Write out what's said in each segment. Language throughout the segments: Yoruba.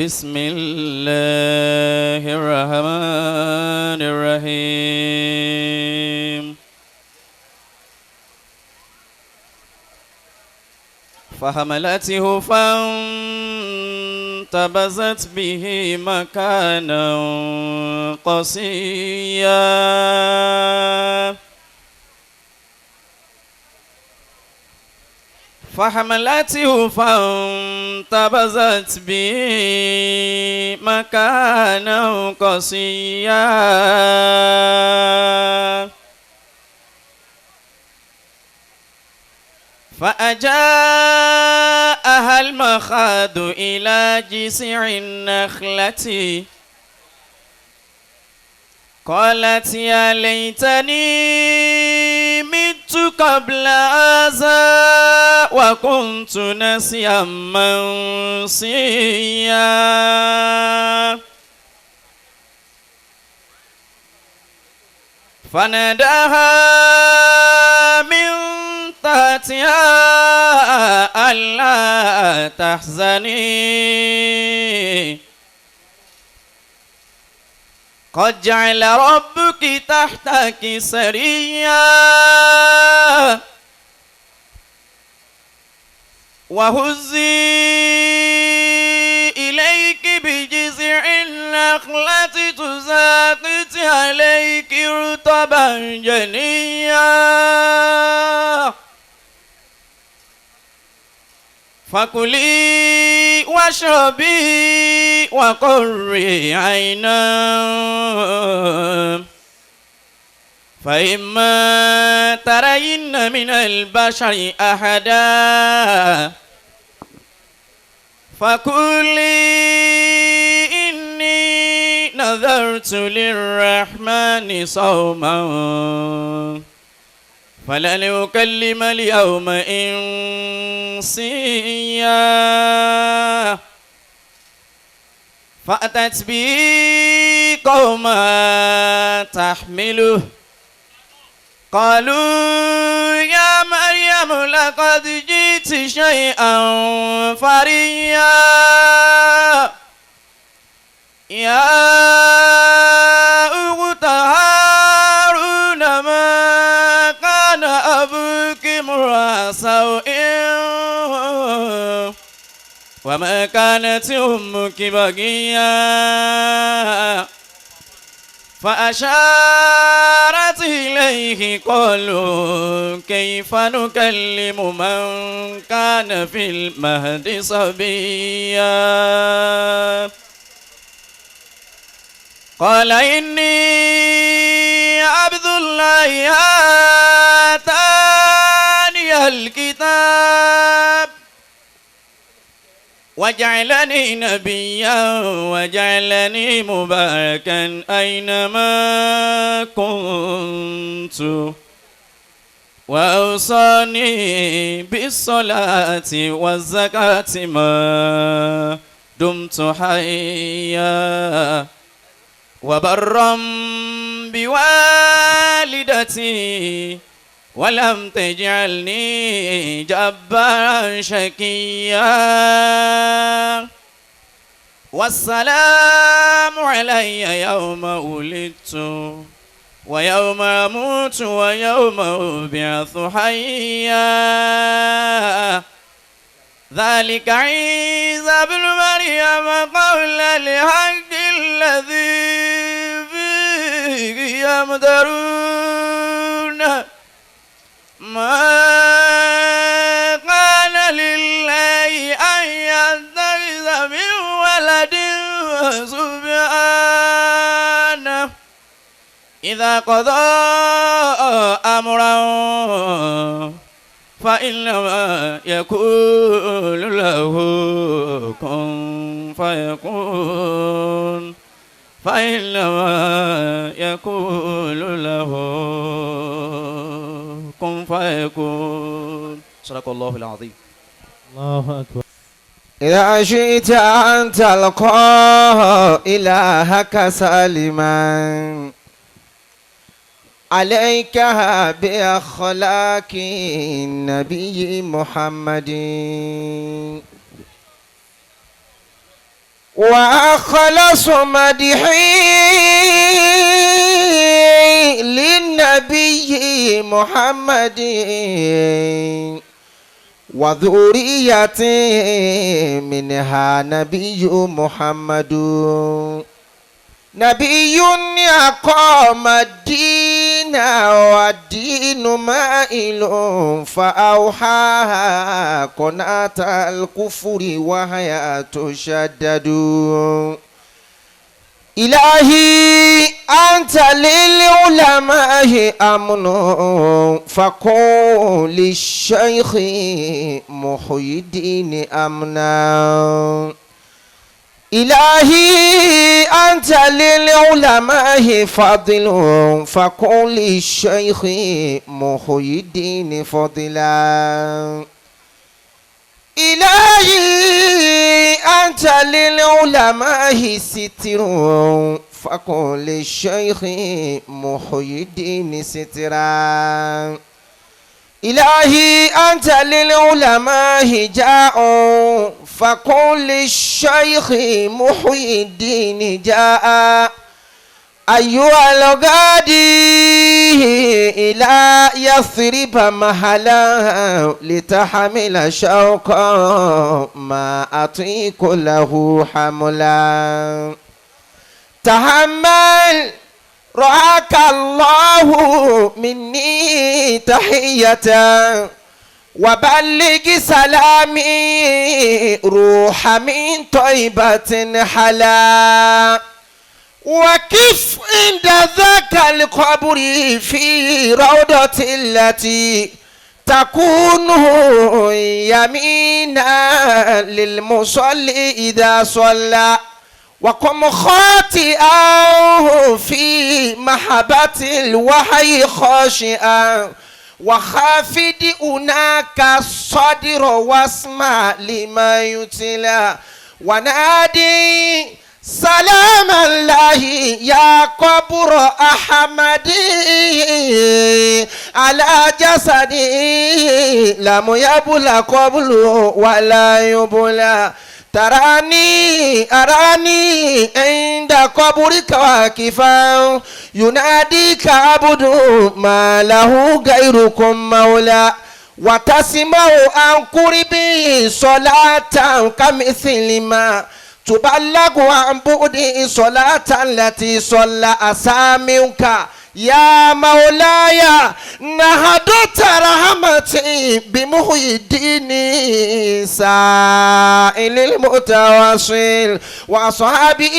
بسم الله الرحمن الرحيم. فحملته فانتبذت به مكانا قصيا. فحملته فانتبذت به مكانا قصيا. فأجاءها المخاض إلى جذع النخلة قالت يا ليتني مت قبل هذا وكنت نسيا منسيا. فناداها من تحتها ألا تحزني قد جعل ربك تحتك سريا وهزي إليك بجذع النخلة تساقط عليك رطبا جنيا. فكلي واشربي وقري عينا فإما ترين من البشر أحدا فقولي إني نذرت للرحمن صوما فلن أكلم اليوم إنسيا. فأتت به قومها تحمله قالوا يا مريم لقد جئت شيئا فريا يا أخت هارون ما كان أبوك امرأ سوء وما كانت أمك بغيا. فأشارت إليه قالوا كيف نكلم من كان في المهد صبيا. قال إني عبد الله آتاني الكتاب وجعلني نبيا وجعلني مباركا أينما كنت وأوصاني بالصلاة والزكاة ما دمت حيا وبرا بوالدتي ولم تجعلني جبارا شقيا. والسلام علي يوم ولدت ويوم أموت ويوم أبعث حيا. ذلك عيسى ابن مريم قول الحق الذي فيه يمترون. ما كان لله أن يتخذ من ولد سبحانه إذا قضى أمرا فإنما يقول له كن فيكون فإنما يقول له كن فيكون. صدق الله العظيم. الله أكبر. إذا شئت أن تلقى إلهك سالما عليك بأخلاق النبي محمد. وأخلص مدحي للنبي محمد وذرية منها نبي محمد نبي أقام الدين والدين مائل فأوحاها قناة الكفر وهي تشدد إلهي أنت للعلماء أمن فقل للشيخ محي الدين أمنا إلهي أنت للعلماء فضل فقل للشيخ محي الدين فضلا إلهي أنت للعلماء ستر فقل للشيخ محي الدين سترا إلهي أنت للعلماء جاء فقل للشيخ محي الدين جاء أيها الغادي إلى يثرب مهلا لتحمل شوقا ما أطيق له حملا تحمل رعاك الله مني تحية وبلغ سلامي روح من طيبة حلا وكف عند ذاك القبر في روضة التي تكون يمينا للمصلي إذا صلى وقم خاطئا في محبة الوحي خاشئا وخافد هناك الصدر واسمع لما يتلى ونادي سلام الله يا قبر أحمد على جسدي لم يبل قبل ولا يبلى تراني أراني عند قبرك واقفا يناديك عبد ما له غيركم مولى وتسمع عن قربي صلاة كمثل ما تبلغ عن بعد صلاة التي صلى أسامك يا مولاي نهدت رحمتي بمحي الدين سائل المتواصل وأصحابه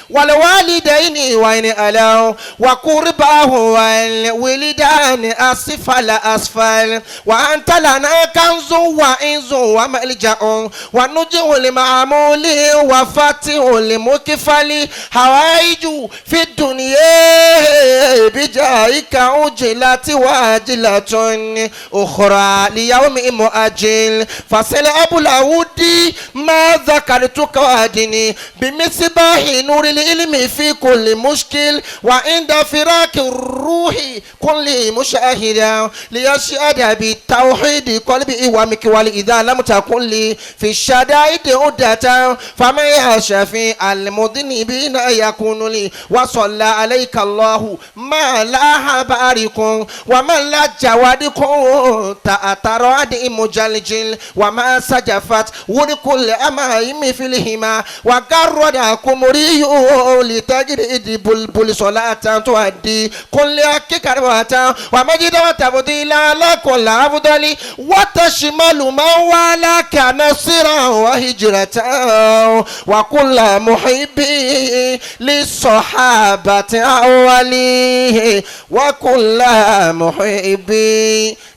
والوالدين وإن ألوا وقرباه والولدان أسفل أسفل وأنت لنا كنز وعز وملجأ ونجو لمعمول وفتح لمكفل حوائج في الدنيا بجاهك عجلت واجلة أخرى ليوم مؤجل فصل أبو العودي ما ذكرتك وادني بمصباح نور العلم في كل مشكل وعند فراق الروح كل مشاهدا ليشهد بالتوحيد قلبي ومكوال إذا لم تكن لي في الشدائد عدة فمن يشفي المذنبين يكون لي وصلى عليك الله ما لا بارك وما لا جوادكم تأتراد مجلجل وما سجفت ولكل أمائم في الهما وقرد كمري لتجري بلبل صلاة تؤدي كل كربة ومجد وتفضيل على كل أفضل وتشمل من والاك نصرا وهجرة وكل محب للصحابة أولي وكل محب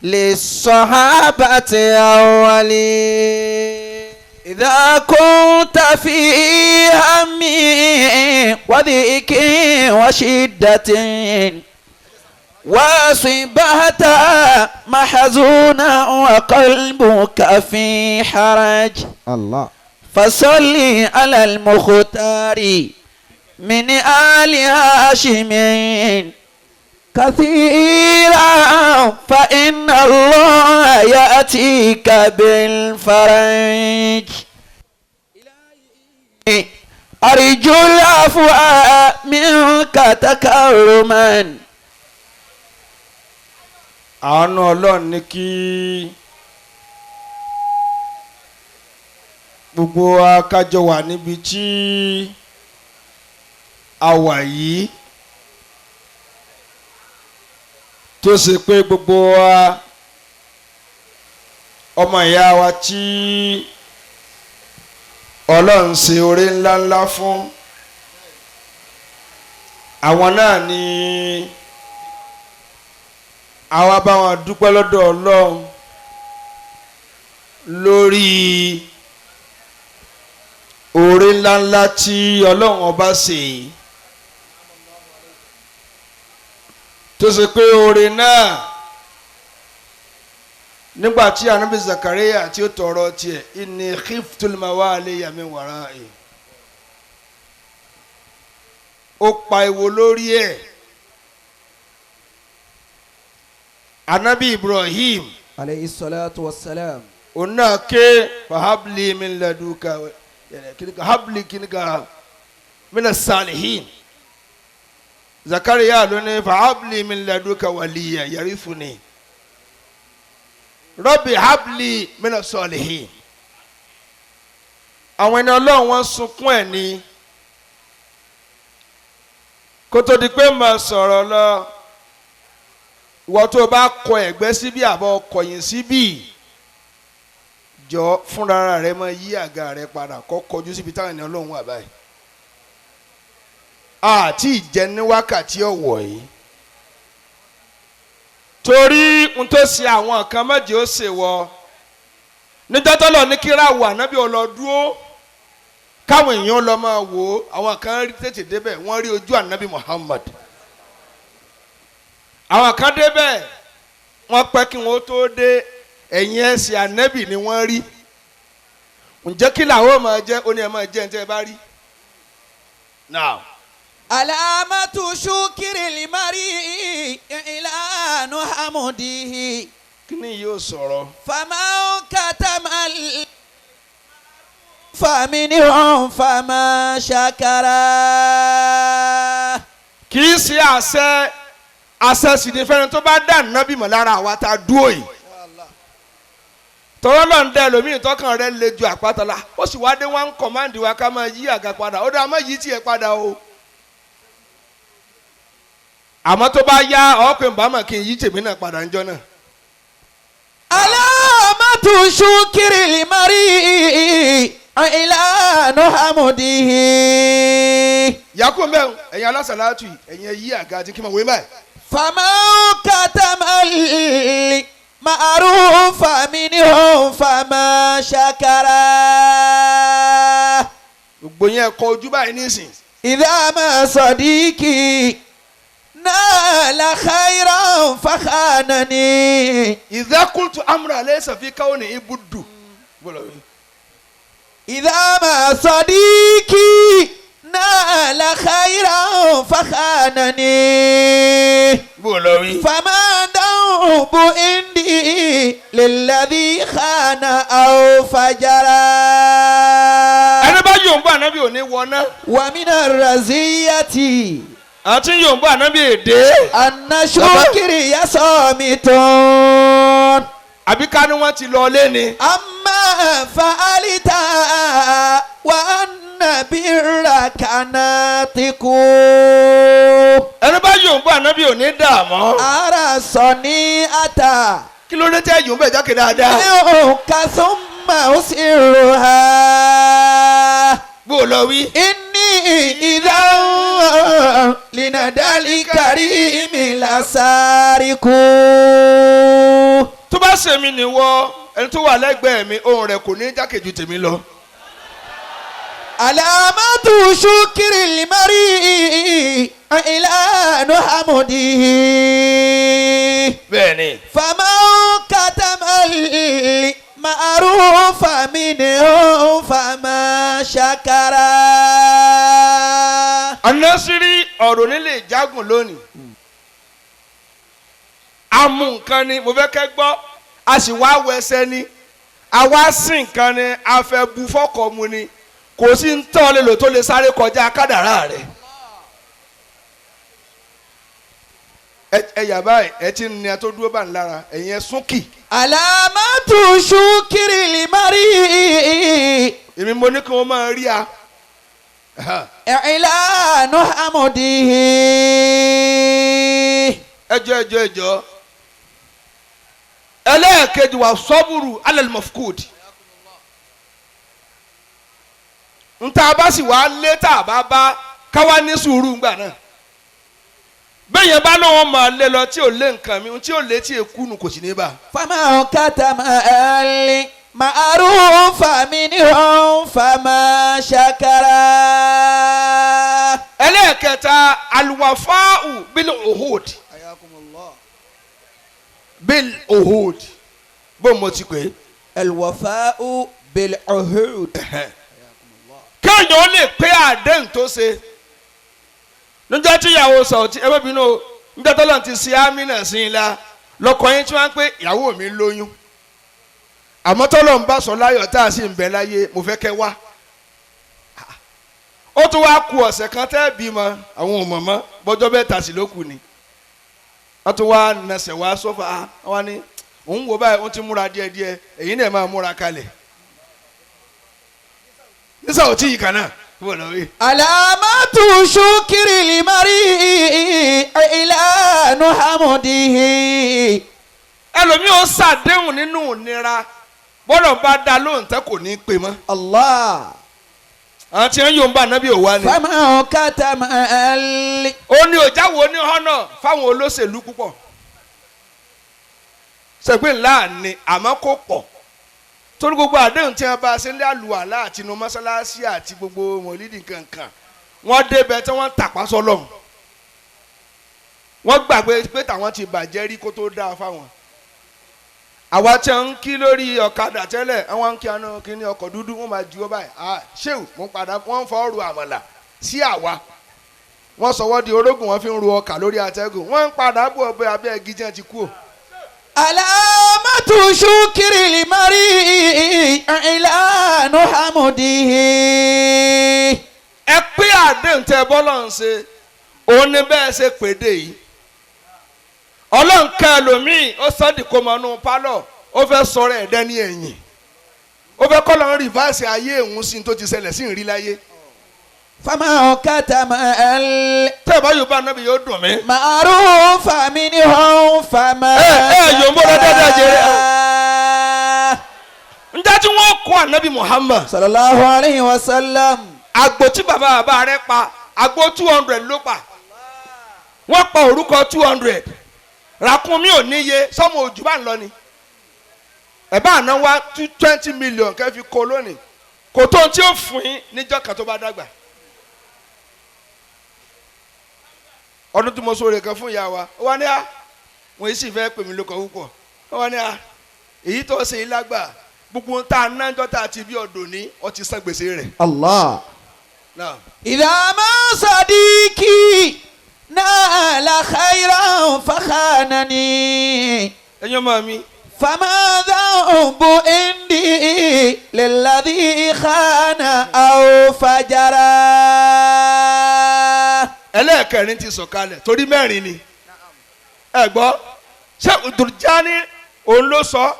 للصحابة أولي. إذا كنت في هم وضيق وشدة وصبحت محزونا وقلبك في حرج الله فصل على المختار من آل هاشم كثيرا فإن الله يأتيك بالفرج. أرجو العفو منك تكرما. Àánú Ọlọ́run ní kí gbogbo wa kájọ wà níbi tí a wà yìí, tó ṣe pé gbogbo wa ọmọ ìyá wa tí Ọlọ́run ṣe oore ńláńlá fún, àwọn náà ni àwa bá wọn dúpẹ́ lọ́dọ̀ Ọlọ́run lórí oore ńláńlá tí Ọlọ́run ọba ṣe, tó ṣe pé oore náà nígbà tí Ànábì Zakaria tí ó tọrọ tiẹ̀, inni khiftul mawaliya min wara'i, ó pa ìwo lórí ẹ̀. Ànábì Ibrahim alayhi salatu wassalam, òun náà ké fahabli min laduka kìnìkan habli kìnìkan mina salihin. Zakaria ló ní fahabli min laduka waliya yarithuni rabbi habli mina salihin. Àwọn ẹni Ọlọ́run wọn sunkún ẹ̀ ní kó tó di pé mà sọ̀rọ̀ lọ. Ìwọ tó o bá kọ ẹ̀gbẹ́ síbí àbọ̀ kọ̀yìn síbí, jọ fúnra rẹ máa yí àga rẹ padà kó kọjú síbi táwọn ènìyàn Ọlọ́run wà báyìí. Àti ìjẹ ní wákàtí ọ̀wọ̀ yìí, torí n tó ṣe àwọn kan mọ̀jẹ̀ ó ṣe wọ níjọ́ tọ́lọ̀ ní kíra wà nábì ọlọ́dúró káwọn èèyàn lọ máa wò ó. Àwọn kan rí tètè débẹ̀, wọ́n rí ojú ànábì Muhammad. Àwọn kan débẹ̀, wọ́n pẹ́ kí wọ́n tó dé, ẹ̀yìn ẹ̀sìn ànábì ni wọ́n rí. Ǹjẹ́ kí làwọn máa jẹ́? Ó ní ẹ máa jẹ́ ẹ̀ tẹ́ ẹ bá rí. Now. علامة شكر المرء إعلان حمده. Kí ni yóò sọ̀rọ̀? فمن كتم فمنهم فما شكر. Kì í ṣe àṣẹ, àṣẹ sì ni fẹ́ni tó bá dà nábì mọ̀ lára àwa tá a dúró yìí. Tọ́wọ́ náà ń dá ẹlòmíì tọkàn rẹ̀ le ju àpáta la, ó sì wá dé wá ń kọ̀máǹdì wa ká máa yí àga padà. Ó dáa, má yí tiẹ̀ padà o. Àmọ́ tó bá yá ọ̀pẹ̀ nbàmọ̀ kí n yí tèmi náà padà ńjọ́ náà. علامة شكر المرء إعلان حمده. Yakub mbẹ́ ẹ̀yin alásàlátù yìí, ẹ̀yin yí àga àti kí n máa wé báyìí. فمن كتم المعروف منهم فما شكر. Gbogbo yẹn kọ ojú báyìí nísìn. إذا ما صديقي نال خيرا فخانني. إذا قلت أمرا ليس في كونه بد. إذا ما صديقي نال خيرا فخانني. فما ذنب عندي للذي خان أو فجرا. Ẹni bá yòǹbó ànábì ò ní wọná. ومن الرزية Àti yòǹbó ànábì èdè. أن شكر صامت. Àbí ká ní wọ́n ti lọ lé ni. أما فعلت وأن برك ناطق. Ẹni bá yòǹbó ànábì ò ní dààmú. أرى صنيعة Kí ló dé tẹ́ yòǹbó ẹ̀ jáde dáadáa? منك ثم أسرها. Bó o lọ wí. إني إذا لندى الكريم لسارق. Tó bá ṣe mí nìwọ, ẹni tó wà lẹ́gbẹ̀ẹ́ mi, ohùn rẹ̀ kò ní jákè ju tèmi lọ. علامة شكر المرء إعلان حمده. Bẹ́ẹ̀ni. فمن كتم المعروف منه فما شكر. Anásírí ọ̀rọ̀ nílé ìjágùn lónìí. Amú nǹkan ni mo fẹ́ kẹ́ gbọ́, a sì wá wẹsẹ̀ ni, a wá sí nǹkan ni, a fẹ́ bu fọ́kọ̀ mu ni. Kò sí ń tọ́ lè lò tó lè sáré kọjá kádàrá rẹ̀. Ẹ yà báyìí, ẹ ti ń ní ẹ tó dúró bá ń lára, ẹ̀yin ẹ súnkì. Alamatu shukri limari. Èmi mo ní kí wọ́n máa rí a. I'lanu hamudihi. Ẹjọ́ ẹjọ́ ẹjọ́. Ẹlẹ́ẹ̀kejì wà sọ́bùrù alal mafkud. Nta bá sì wá lé tá a bá bá káwá ní sùúrù ńgbà náà. Bẹ́ẹ̀ yẹn bá lóun máa lé lọ tí ò lé nǹkan mi, tí ò lé tí èkú nù kò sì ní bá. Fama katama ali ma'rufa minhum fama shakara. Ẹlẹ́ẹ̀kẹta alwafa'u bil uhud. Bil uhud. Bó mo ti pè é. Alwafa'u bil uhud. Kéèyàn ó lè pé àdéhùn tó ṣe. Níjọ́ tí ìyàwó sọ̀tì ẹ bá bínú o, níjọ́ tó lọ́n ti ṣe ámínà sí i la lọ́kọ yín tí wọ́n á pé ìyàwó mi lóyún. Àmọ́ tọ́lọ̀ ń bá sọ láyọ̀ tá a sì ń bẹ láyé mo fẹ́ kẹ́ wá. Ó tún wá ku ọ̀sẹ̀ kan tẹ́ bímọ àwọn ò mọ̀ mọ́ bọ́jọ́ bẹ́ẹ̀ tà sí ló kù ni. Wọ́n tún wá nasẹ̀ wá sọ́fà wọ́n ní òun wò báyìí wọ́n ti múra díẹ̀díẹ̀ èyí náà máa múra kalẹ̀. Nísà ò tí yìí kan náà bó lọ wí. Alamatu shukri limari i'lanu hamudihi. Ẹlòmíì ó ṣàdéhùn nínú ìnira bọ́dọ̀ bá dá lóhùn tẹ́ kò ní í pè mọ́. Allah. Àwọn tí wọ́n yóò ń bá ànábì òwa ni. Fama katama ali. Ó ní òjáwo ní họ́nà fáwọn olóṣèlú púpọ̀. Sẹ̀pẹ́ ńlá ni àmọ́ kò pọ̀. Torí gbogbo àdéhùn tí wọ́n bá ṣe ń lé àlùwàlá àti inú mọ́sálásí àti gbogbo mọ̀lídìí kankan. Wọ́n débẹ̀ tí wọ́n tàpá sọ́lọ́hun. Wọ́n gbàgbé pé tàwọn ti bàjẹ́ rí kó tó dáa fáwọn. Àwa tí wọ́n ń kí lórí ọ̀kadà tẹ́lẹ̀, àwọn ń kí àná kí ní ọkọ̀ dúdú wọ́n máa ju ọ báyìí. Ah, ṣéwù mo padà wọ́n ń fọ́ ru àmàlà sí àwa. Wọ́n sọwọ́ di orógùn wọ́n fi ń ru ọkà lórí atẹ́gùn. Wọ́n ń padà bọ̀ ọbẹ̀ abẹ́ igi jẹ́ ti kú o. Alamatu shukri limari i'lanu hamudihi. Ẹ pé àdéhùn tẹ bọ́lọ̀ ń ṣe, òun ni bẹ́ẹ̀ ṣe pèdè yìí. Ọlọ́run ká ẹlòmíì ó sọ di kó mọ́nú pálọ̀, ó fẹ́ sọ̀rọ̀ ẹ̀dẹ́ ní ẹ̀yìn. Ó fẹ́ kọ́ lọ́n rìvásì ayé òun sí tó ti ṣẹlẹ̀ sí ìrí láyé. Fama katama al Tẹ́ ẹ bá Yorùbá náà bí yóò dùn mí. ma'rufa minhum fama Ẹ yòǹbó lọ dáadáa jẹrẹ. Ǹjẹ́ tí wọ́n kọ́ ànábì Muhammad? Sallallahu alayhi wa sallam. Àgbò tí bàbá bàbá rẹ̀ pa, àgbò 200 ló pa. Wọ́n pa orúkọ 200. Ràkúnmí ò níye, sọ́mọ òjò bá ń lọ ni. Ẹ bá àná wá 20 million kẹ́ fi kó lónìí. Kò tó ohun tí ó fún yín níjọ́ kan tó bá dàgbà. Ọdún tí mo sóore kan fún ìyá wa, ó wá ní à, wọ́n yìí sì fẹ́ pè mí lóko púpọ̀. Ó wá ní à, èyí tó ṣe yìí lágbà, gbogbo ohun tá a ná jọ́ tá a ti bí ọ̀dọ̀ ní, ó ti san gbèsè rẹ̀. Allah. Náà. Idha ma sadiki nala khayran fakhanani. Ẹ̀yin ọmọ mi. Fama dhanbu indi lilladhi khana aw fajara. Ẹlẹ́ẹ̀kẹrin ti sọ̀kalẹ̀ torí mẹ́rin ni. Ẹ gbọ́, ṣé Dùrjáni òun ló sọ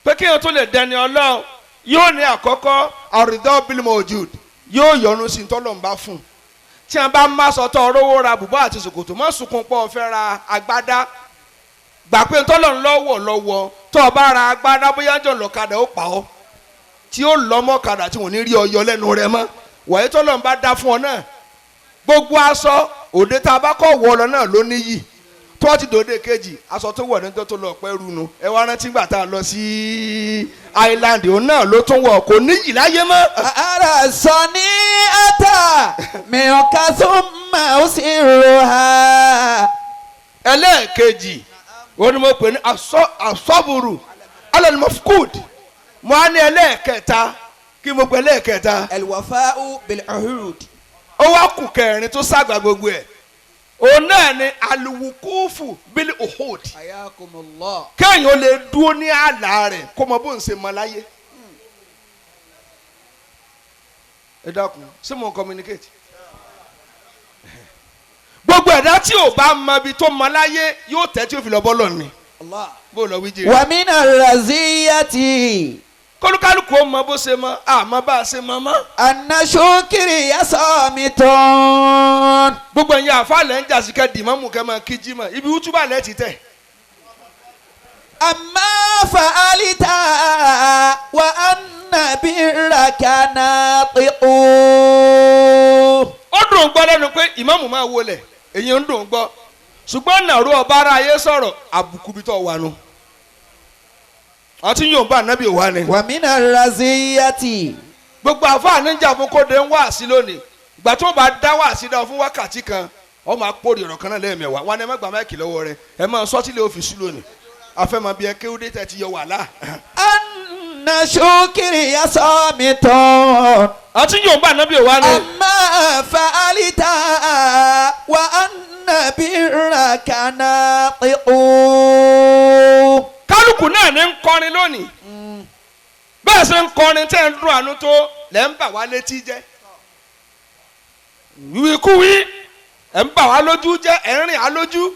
pé kí n tó lè dẹni Ọlọ́run yóò ní àkọ́kọ́ àrídọ́ bil mawjud yóò yọ́nú sí tọ́lọ̀ ń bá fún un. Tí a bá má sọ tọ́ rówó ra bùbá àti ṣòkòtò má sunkún pọ̀ fẹ́ ra agbádá. Gbà pé tọ́lọ̀ ń lọ́wọ́ lọ́wọ́ tọ́ ọ bá ra agbádá bóyá jọ̀ lọ́kadà ó pa ọ́ tí ó lọ́ mọ́kadà tí wọ́n ní rí ọyọ lẹ́nu rẹ mọ́. Wàyí tọ́lọ̀ ń bá dá fún ọ náà. Gbogbo aṣọ òde tá a bá kọ́ wọ lọ náà ló níyì. Tó ti dòde kejì aṣọ tó wọ̀ níjọ́ tó lọ pẹ́ runu ẹ wá rántí gbà tá a lọ sí island òun náà ló tún wọ̀ kò níyì láyé mọ́. Ara sọ ní ata mi ò ká tún máa ó sì rò ha. Ẹlẹ́ẹ̀kejì òun ni mo pè ní asọ́bùrù alẹ́numọ́fúkúd mo á ní ẹlẹ́ẹ̀kẹta kí mo pè ẹlẹ́ẹ̀kẹta. Al-wafa'u bil-uhud. Ó wá kù kẹrin tó ságbà gbogbo ẹ̀ òun náà ni aluwukufu bil uhud. Ayakumullah. Kéèyàn ó lè dúró ní àlá rẹ̀ kó mọ bó ń ṣe mọ láyé. Ẹ dákun, ṣé mo ń communicate? Gbogbo ẹ̀dá tí ò bá mọ ibi tó mọ láyé yóò tẹ́ tí ó fi lọ bọ́ lọ́ọ̀ ni. Bó lọ wí jèrè. ومن الرزية Kólúkálùkù ó mọ bó ṣe mọ, àmọ́ bá a ṣe mọ mọ́. أن شكري صامت. Gbogbo ẹ̀yin àfàlẹ̀ ń jàsí kẹ́ dìmọ́mù kẹ́ máa kí jímọ̀, ibi útúbà lẹ́ ti tẹ̀. أما فعلت وأن برك ناطق. Ó dùn gbọ́ lẹ́nu pé ìmáàmù máa wọlé, èyí ń dùn gbọ́, ṣùgbọ́n nàró ọba ara ayé sọ̀rọ̀ àbùkù bí tó wà nù. Àti yóò bá ànábì wá ni. ومن الرزية Gbogbo àfáà níjà fún kóde ń wá sí lónìí, ìgbà tó bá dá wá sí dá fún wákàtí kan, ọ máa pòrì ọ̀rọ̀ kan náà lẹ́ẹ̀mẹ̀wá wọn ni ẹ má gba máìkì lọ́wọ́ rẹ, ẹ máa sọ sílẹ̀ òfìsí lónìí, afẹ́mọ bíi ẹ kéwúdé tẹ̀ ti yọ wàhálà. أن شكري صامت. Àti yóò bá ànábì wá ni. أما فعلت وأن برك ناطق. Kálukú náà ní ń kọrin lónìí, bẹ́ẹ̀ ṣe ń kọrin tẹ́ ń dún àánú tó lẹ́ ń bà wá létí jẹ́, wíwíkúwí ẹ̀ ń bà wá lójú jẹ́, ẹ̀ ń rìn á lójú,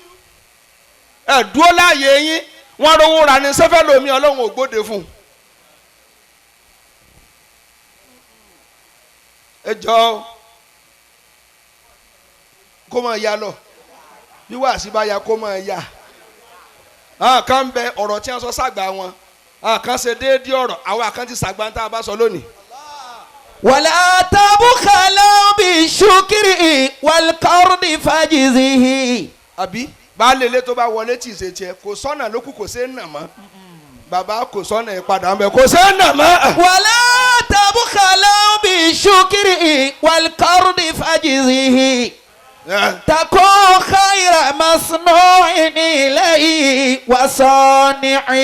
ẹ̀ dúró láàyè yín, wọ́n rówó ra ní sẹ́fẹ́ lomi ọlọ́run ò gbóde fún un. Ẹ jọ kó máa ya lọ, bí wàásù bá ya kó máa ya. Àwọn kan ń bẹ ọ̀rọ̀ tí wọ́n sọ sàgbà wọn, àwọn kan ṣe déédéé ọ̀rọ̀, àwọn kan ti sàgbà tá a bá sọ lónìí. ولا تبخلوا بالشكر والقرض فاجزه. Àbí baálé ilé tó bá wọlé tí ì ṣe tiẹ̀, kò sọ́nà lókù, kò ṣeé nà mọ́, bàbá kò sọ́nà ìpadà ń bẹ, kò ṣeé nà mọ́. ولا تبخلوا بالشكر والقرض فاجزه. تكون خير مصنوع إليه وصانعه.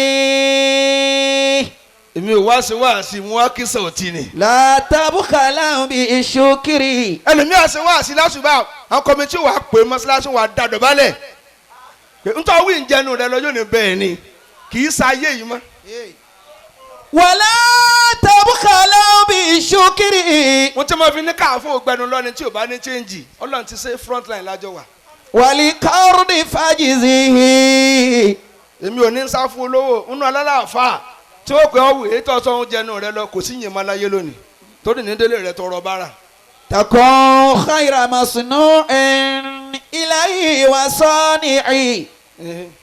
Èmi ò wá sí wáàsí mo wá kí sọ̀tì ni. لا تبخلوا بالشكر. Ẹlòmíà ṣe wáàsí lásùbà, àwọn kọ́mítì wàá pè mọ́ṣáláṣí wàá da dọ̀bálẹ̀ ntọ́ wí ń jẹnu rẹ lọ́jọ́ ní bẹ́ẹ̀ ni kì í ṣayé yìí mọ́. ولا تبخلوا بالشكر. Mo ti máa fi ní káàfó gbẹnu lọ́ni tí ò bá ní chẹ́ǹjì, ọlọ́run ti ṣe front line lájọ wà. والقرض فاجزه. Èmi ò ní sá fún olówó nínú alálàáfà tí ó pè ọ́ wò ètò ọ̀sán oúnjẹ nù rẹ lọ, kò sí yìnbọn máláyé lónìí torí ní délé rẹ tọrọ bára. تكون خير مصنوع إليه وصانع.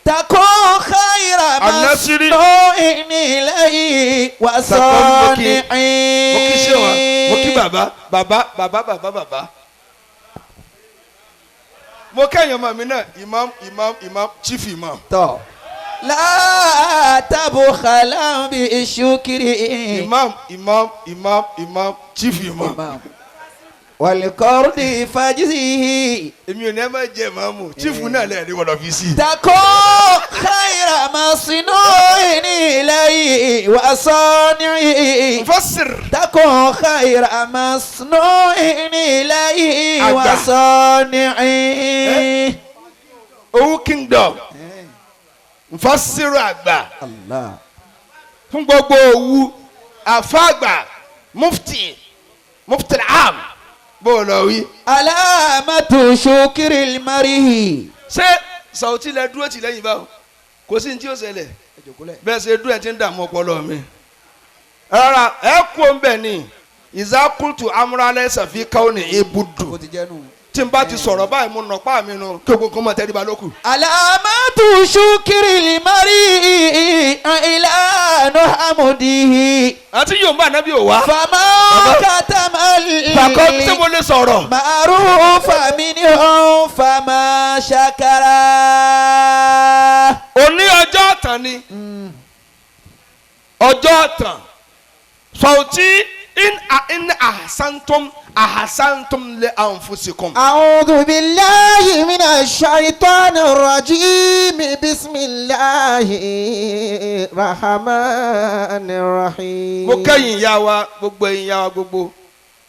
تكون خير النصري. مصنوع إليه وصانع. Mo kí ṣé wa, mo kí bàbá bàbá bàbá bàbá bàbá, mo kẹ́yìn ọmọ mi náà, imam imam imam chief imam. tọ́. لا تبخلا بالشكر. Imam imam imam imam chief imam. والقرض فاجزه. Èmi ò ní ẹ má jẹ ìmáàmù, chief náà lẹ́ẹ̀rí wọ́n lọ fi sí. تكون خير مصنوع إليه وصانع. Mufassir. تكون خير مصنوع إليه Àgbà. وصانع. Owó kingdom, mufassiru àgbà. الله. Fún gbogbo òwu àfàgbà mufti mufti am bó o lọ wí. علامة شكر المرء. Ṣé sàwùtí lẹ dúró tì lẹ́yìn báwo, kò sí ní tí ó ṣẹlẹ̀ bẹ́ẹ̀ ṣe dúró ẹ̀ ti ń dààmú ọpọlọ mi. Rárá, ẹ kú òun bẹ̀ ni ìzákùtù amúrálẹ̀ sàfi káwọn ní ibùdó tí n bá ti sọ̀rọ̀ báyìí mo nọ̀pá mi nu kí ogun kan mọ̀ tẹ́lẹ̀ bá lókù. علامة شكر المرء إعلان حمده. Àti yóò bá ànábì ò wá. فما كتم Bàkọ́ tí mo lè sọ̀rọ̀. معروف منه فما شكر. Òní ọjọ́ ọ̀tàn ni ọjọ́ ọ̀tàn sọ̀tí in in ahasantum ahasantum le anfusikum. أعوذ بالله من الشيطان الرجيم بسم الله الرحمن الرحيم. Mo kẹ́yìn ìyá wa gbogbo, ẹ̀yin ìyá wa gbogbo,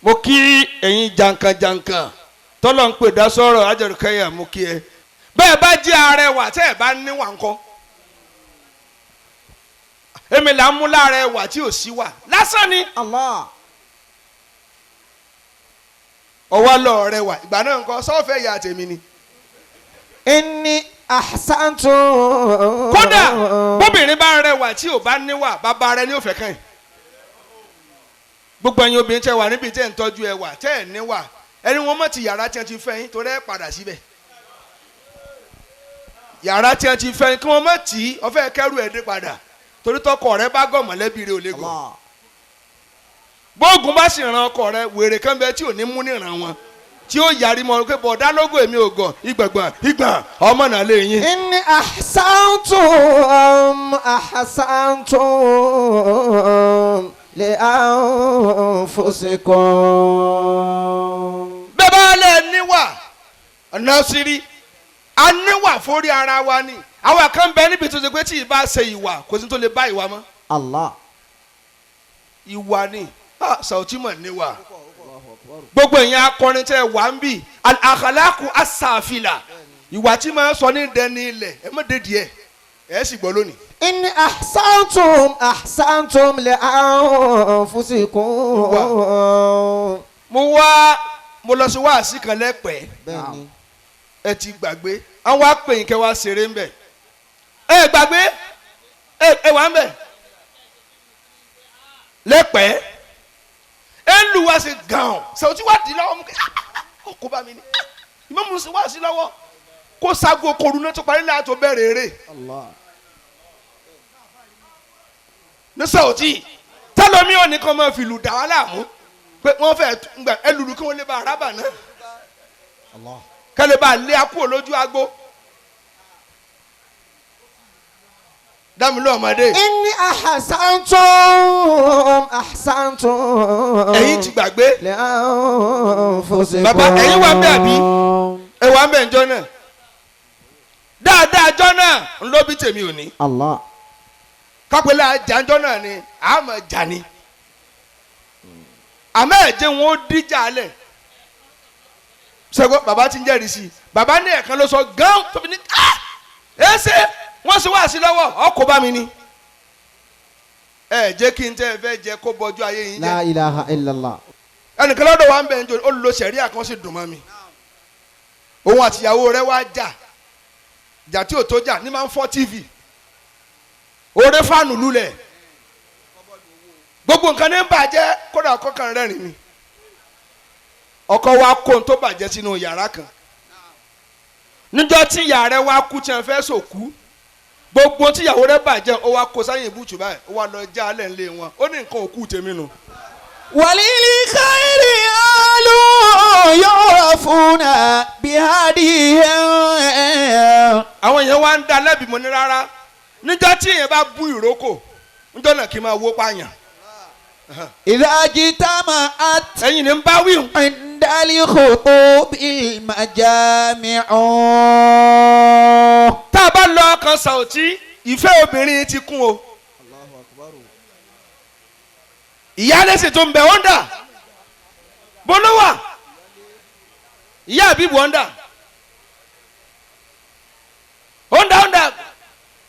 mo kí ẹ̀yin jankan-jankan tọ́lọ̀ ń pè dá sọ̀rọ̀ ajẹ̀rùkẹ́yà, mo kí ẹ bẹ́ẹ̀ bá jẹ́ arẹwà tẹ́ ẹ bá níwà ńkọ́, èmi là ń mú lára ẹwà tí ò sí wà lásán ni. Allah. Ọwọ́ lọ rẹwà ìgbà náà nǹkan sọ́ọ̀fẹ́ ìyá tèmi ni. Inni ahsantu. Kódà bóbìnrin bá rẹwà tí ò bá níwà bàbá rẹ ní òfẹ́ kàn yín. Gbogbo ẹ̀yin obìnrin tẹ́ wà níbi tẹ́ ń tọ́jú ẹwà tẹ́ ẹ̀ níwà ẹni wọn mọ̀ ti yàrá tí wọ́n ti fẹ́ yín torí ẹ̀ padà síbẹ̀. Yàrá tí wọ́n ti fẹ́ yín kí wọ́n mọ̀ tí ọfẹ́ kẹ́rù ẹ̀ dé padà torí tọkọ rẹ bá gọ̀ mọ̀lẹ́bí rẹ ò lè gọ̀. Bóògùn bá sì ran ọkọ rẹ wèrè kan bẹ tí ò ní mú níran wọn tí ó yarí mọ pé bọ̀dá lógo èmi ò gọ̀ ìgbàgbà ìgbà ọmọ náà lè yín. Inni ahsantum ahsantum li anfusikum. Bẹ́ẹ̀ bá lẹ̀ níwà ọ̀nà sírí a níwà forí ara wa ni àwa kan bẹ níbi tó ṣe pé tí ì bá ṣe ìwà kò sí tó lè bá ìwà mọ́. Allah. Ìwà ni Sauty mọ̀ níwà gbogbo èèyàn akọrin tẹ wà ń bì àkàlákù asàfilà ìwà tí máa ń sọ ní dẹni ilẹ̀ ẹ má dédìí ẹ ẹ sì gbọ́ lónìí. In ahsantum ahsantum li anfusikum. Mo lọ sí wáàsí kan lẹ́pẹ̀ẹ́. Bẹ́ẹ̀ni. Ẹ ti gbàgbé àwọn apèyìn kẹ wá ṣeré ń bẹ ẹ gbàgbé ẹ wà ń bẹ lẹ́pẹ̀ẹ́ ẹ ń lu wá sí gan Sauty wá di lọ́wọ́ mú kí ọkọ bá mi ní ìmọ̀mù sí wá sí lọ́wọ́ kó sago koru náà tó parí láti bẹ̀rẹ̀ eré ní Sauty tẹlomi ò ní kàn máa fi lù dà wá láàmú pé wọ́n fẹ́ gbà ẹ lùlù kí wọ́n lè ba arábà náà kẹlẹ bá lé akúrò lójú agbo dámilọ́ ọmọdé. Inni ahsantum ahsantum. Ẹ̀yin ti gbàgbé. Li anfusikum. Bàbá ẹ̀yin wà ń bẹ̀ àbí ẹ wà ń bẹ̀ ńjọ́ náà dáadáa jọ́ náà ńlọ bí tèmi ò ní. Allah. Kápẹ́lẹ́ àjànjọ́ náà ni àmọ̀ jà ni àmọ́ ẹ̀jẹ̀ wọn ó díjà lẹ̀ sẹ́gbọ́n bàbá ti ń jẹ́rìí sí i bàbá ní ẹ̀kan ló sọ gán tó fi ní ẹ ṣe wọ́n sì wá sí lọ́wọ́ ọkọ̀ bá mi ni. Ẹ jẹ́ kí n tẹ́ ẹ fẹ́ jẹ kó bọjú ayé yín jẹ́. La ilaha illallah. Ẹnìkan lọ́dọ̀ wa ń bẹ̀ ń jò ó lo sẹ̀ríà kan sì dùn mọ́ mi. Òun àtìyàwó rẹ̀ wá jà jà tí ò tó jà ní máa ń fọ́ TV oore fáànù lulẹ̀ gbogbo nǹkan ní ń bàjẹ́ kódà ọkọ kan rẹ́rìn mi ọkọ wa kó ohun tó bàjẹ́ sínú yàrá kan níjọ́ tí ìyá rẹ̀ wá kú tí wọ́n fẹ́ sòkú gbogbo tí ìyàwó rẹ̀ bàjẹ́ ó wá kó sáyìn ìbùtù báyìí ó wá lọ já alẹ́ ńlẹ̀ wọn ó ní nǹkan òkú tèmi nù. Walili khairi alu yu'rafuna bihadihim. Àwọn èèyàn wá ń da lẹ́bi mo ní rárá níjọ́ tí èèyàn bá bú ìrókò níjọ́ náà kí n máa wó pààyàn. Idha jitama'at ẹ̀yin ni ń bá wíhùn. indal khutubil majami'u. Tá a bá lọ ọkàn Sauty ìfẹ́ obìnrin ti kún o. Ìyáálé sì tún bẹ̀ ọ́ndà bolówà ìyá àbíbu ọ́ndà ọ́ndà ọ́ndà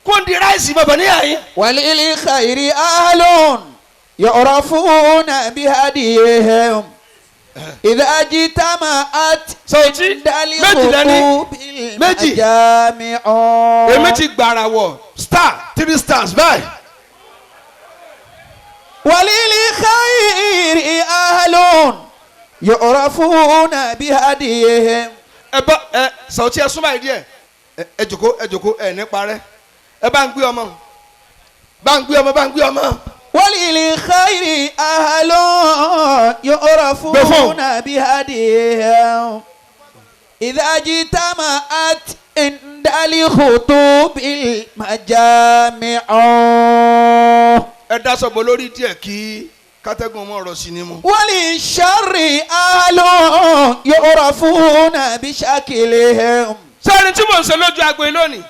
kóńdì ráìsì bàbá níyà yín. Walil khairi ahlun yu'rafuna bihadihim. Idha jitama'at Sauty indal méjì lẹ́ni khutubil méjì. majami'u. Èmi ti gbàrà wọ̀ star 3 stars báyìí. Walil khairi ahlun yu'rafuna bihadihim. Ẹ bá ẹ Sauty ẹ súnmọ́ àìdí ẹ ẹ jòkó ẹ jòkó ẹ ní parẹ́ ẹ bá ń gbé ọmọ bá ń gbé ọmọ bá ń gbé ọmọ. Walil khairi ahlun yu'rafuna bihadihim. Idha jitama'at indal khutubil majami'u. Ẹ daṣọ bò lórí díẹ̀ kí kátẹ́gùn ọmọ ọ̀rọ̀ sí ni mu. Walil sharri ahlun yu'rafuna bishakilihim. Sẹ́ni tí mò ń sọ lójú agbo yìí lónìí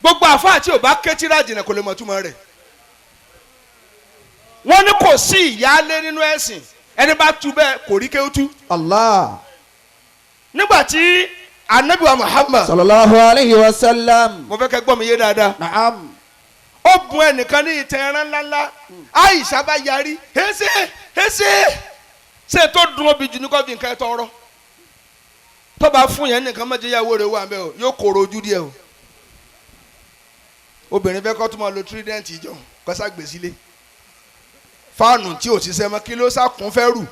gbogbo àfáà tí ò bá ké tíra jìnnà kò lè mọ̀ túmọ̀ rẹ̀. Wọ́n ní kò sí ìyáálé nínú ẹ̀sìn ẹni bá tu bẹ́ẹ̀ kò rí kéwú tú. Allah. Nígbà tí Ànábì wa Muhammad Sallallahu alayhi wa sallam. mo fẹ́ kẹ́ gbọ́ mi yé dáadáa. Na'am. Ó bùn ẹnìkan ní ìtẹ̀ ẹran ńláńlá Àìṣà bá yarí ẹsẹ̀ ẹsẹ̀ ṣe tó dùn obì jù ní kò fi nǹkan ẹ tọrọ. Tó bá fún yẹn nìkan má jẹ́ ìyàwó rẹ̀ wà mẹ́ o, yóò kóró ojú díẹ̀ o. Obìnrin fẹ́ kọ́ tó máa lo trident ìjọ kọ́sá gbé sílé. Fáànù tí ò ṣiṣẹ́ mọ́ kí ló sàkún fẹ́ rù.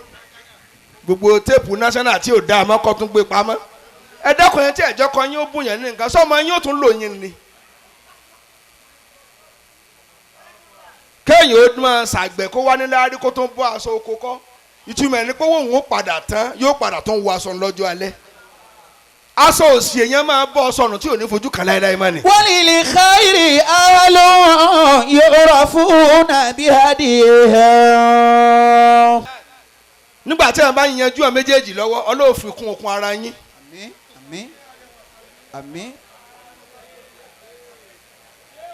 Gbogbo téèpù national tí ò dáa mọ́ kọ́ tún gbé pamọ́. Ẹ dákun yẹn tí ẹ̀jọ́ kan yín ó bùn yẹn ní nǹkan sọ́mọ yín ó tún lò yín ni. Kéèyàn ó máa ṣàgbẹ̀ kó wá nílẹ̀ arí kó tó ń bọ́ aṣọ oko kọ́. Ìtumọ̀ ẹni pé òun ó padà tán yóò padà tún wọ aṣọ lọ́jọ́ alẹ́. Aṣọ òsì èèyàn máa bọ́ sọnù tí ò ní fojú kan láéláé mọ́ ni. وللخير أهل يعرفون بهديهم. Nígbà tí wọn bá yanjú àwọn méjèèjì lọ́wọ́, Ọlọ́run fi kún okun ara yín. Àmín, àmín, àmín.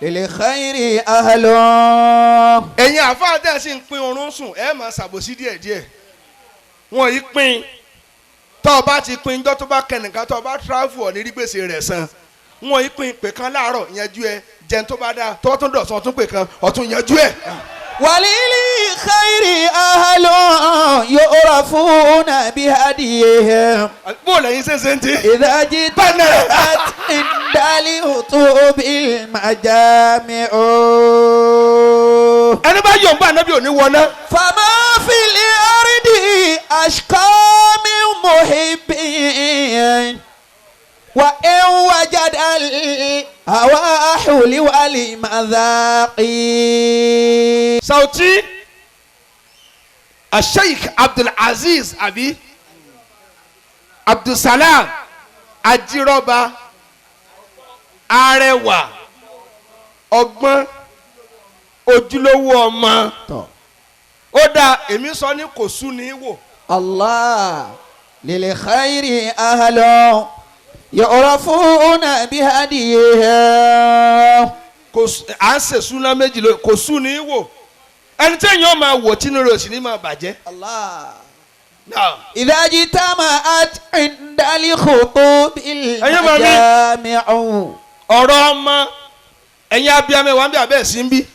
للخير أهل. Ẹ̀yin àfáà tẹ̀ sí ń pín oorun sùn, ẹ̀ máa ṣàbòsí díẹ̀díẹ̀. Wọ́n yìí pín. Tọ́ ọ bá ti pín ijọ́ tó bá kẹnìkan tọ́ ọ bá travel ọ̀ ní rí gbèsè rẹ̀ san. Wọ́n yìí pín pè kan láàárọ̀ yanjú ẹ, jẹun tó bá dáa, tọ́ tún dọ̀sán tún pè kan, ọ̀tún yanjú ẹ. وللخير أهل يعرفون بهديهم. Bó o lẹ́yìn ṣe ń ti. إذا اجتمعت عند الخطوب المجامع. Ẹni bá yọ̀ ń bá anábì òní wọná. فما في الأرض أشقى من محب وإن وجد الهوى حلو المذاق. Sauti Sheikh Abdulaziz abi Abdulsalam Ajírọ́ba Arẹwà ọgbọ́n ojúlówó ọmọ. Ó dáa, èmi sọ ní kò sú ní wò. الله للخير أهل يعرفون بهديهم. Kò à ń ṣèṣúná méjì lórí kò sú ní wò. Ẹni tí èèyàn máa wò tínú rẹ̀ ò sì ní máa bàjẹ́. الله Náà. إذا اجتمعت عند الخطوب أيوة مامي. المجامع. Ọ̀rọ̀ ọmọ ẹ̀yin abiyamọ wa ń bí abẹ́ sí ń bí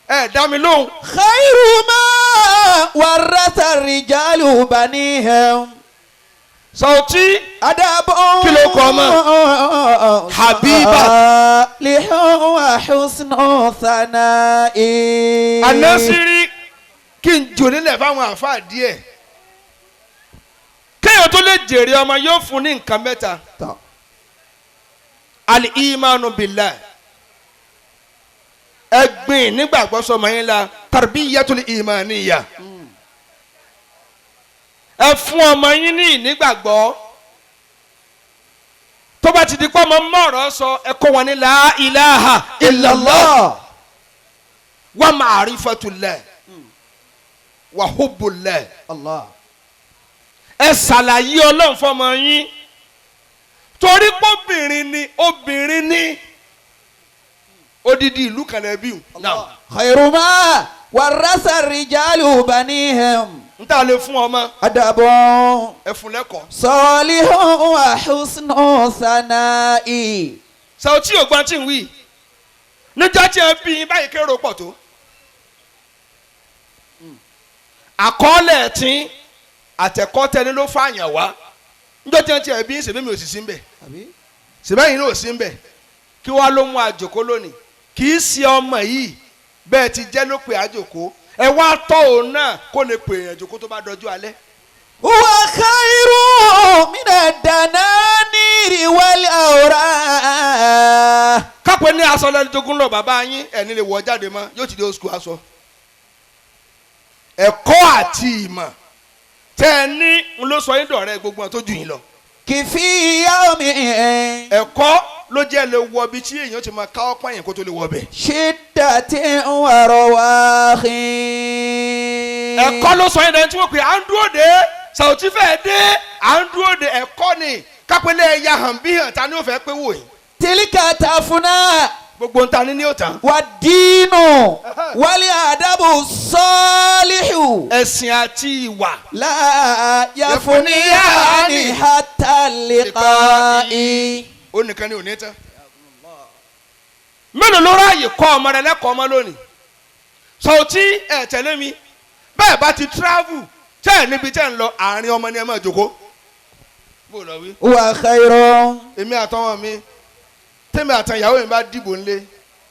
ẹ dá mi lóhùn. خير ما ورث الرجال بنيهم. Sauti أدب Kí ló kọ ọmọ? Habiba. صالح وحسن ثناء. Anasiri kí n jò nílẹ̀ fáwọn àáfàá díẹ̀. Kéèyàn tó lè jèrè ọmọ yóò fún ní nǹkan mẹ́ta. Tọ́. Al-imanu billah. Ẹgbìn nígbàgbọ́ sọmọ yín la tarbiyatul imaniya. Ẹ fún ọmọ yín ní ìnígbàgbọ́. Tó bá ti di pé ọmọ mọ̀ọ́rọ̀ sọ, ẹ kọ́ wọn ní la ilaha illallah wa ma'rifatullah wa hubbullah. Allah. Ẹ ṣàlàyé Ọlọ́run fọmọ yín torí pé obìnrin ni obìnrin ni odidi ìlú kan lẹ bí. خير ما ورث الرجال بنيهم. N ta lè fún ọmọ أدب ẹ fún lẹ́kọ̀ọ́. صالح وحسن ثناء. Sauti ògbọ́n tí ń wí níjọ́ tí ẹ bí yín báyìí kérò pọ̀ tó. Àkọọ́lẹ̀ tí àtẹ̀kọ́ tẹni ló fààyàn wá níjọ́ tí ẹ ti ẹ bí yín ṣèbí mi ò sì sí ń bẹ̀ ṣèbẹ́yìn náà ò sí ń bẹ̀ kí wàá ló mú àjòkó lónìí kì í ṣe ọmọ yìí bẹ́ẹ̀ ti jẹ́ ló pè àjòkó ẹ wá tọ́ òun náà kó lè pè àjòkó tó bá dọjú alẹ́. هو خير من الدنانير والأوراق. Kápẹ́ ní aṣọ lẹ́dógún lọ bàbá yín ẹni lè wọ jáde mọ́ yóò ti di old school aṣọ. Ẹ̀kọ́ àti ìmọ̀ tẹ́ ẹ ní ń ló sọ yín dọ̀rẹ́ gbogbo wọn tó jù yín lọ. كفي يوم Ẹ̀kọ́ ló jẹ́ lè wọ ibi tí èèyàn ti máa káwọ́ pààyàn kó tó lè wọ bẹ̀. شدة ورواخ. Ẹ̀kọ́ ló sọ yín dẹni tí wọ́n pè à ń dúró de Sàwùtí fẹ́ẹ́ dé à ń dúró de ẹ̀kọ́ ni kápẹ́lẹ́ ẹ̀yà hàn bí hàn ta ni ó fẹ́ pé wò yín. تلك تفنى Gbogbo ń ta ni ní òtán. والدين والأدب الصالح. Ẹ̀sìn àti ìwà. لا يفنيان حتى اللقاء. Ó nìkan ni ò ní tán. Mélòó ló ráàyè kọ́ ọmọ rẹ lẹ́kọ̀ọ́ ọmọ lónìí? Sọ̀tí ẹ̀ tẹ̀lé mi bẹ́ẹ̀ bá ti travel tẹ́ ẹ̀ níbi tẹ́ ẹ̀ ń lọ àárín ọmọ ni ẹ máa jókòó. Bó lọ wí. Wa khairun. Èmi àtọwọn mi tẹ́mi àtàn ìyàwó mi bá dìbò ńlé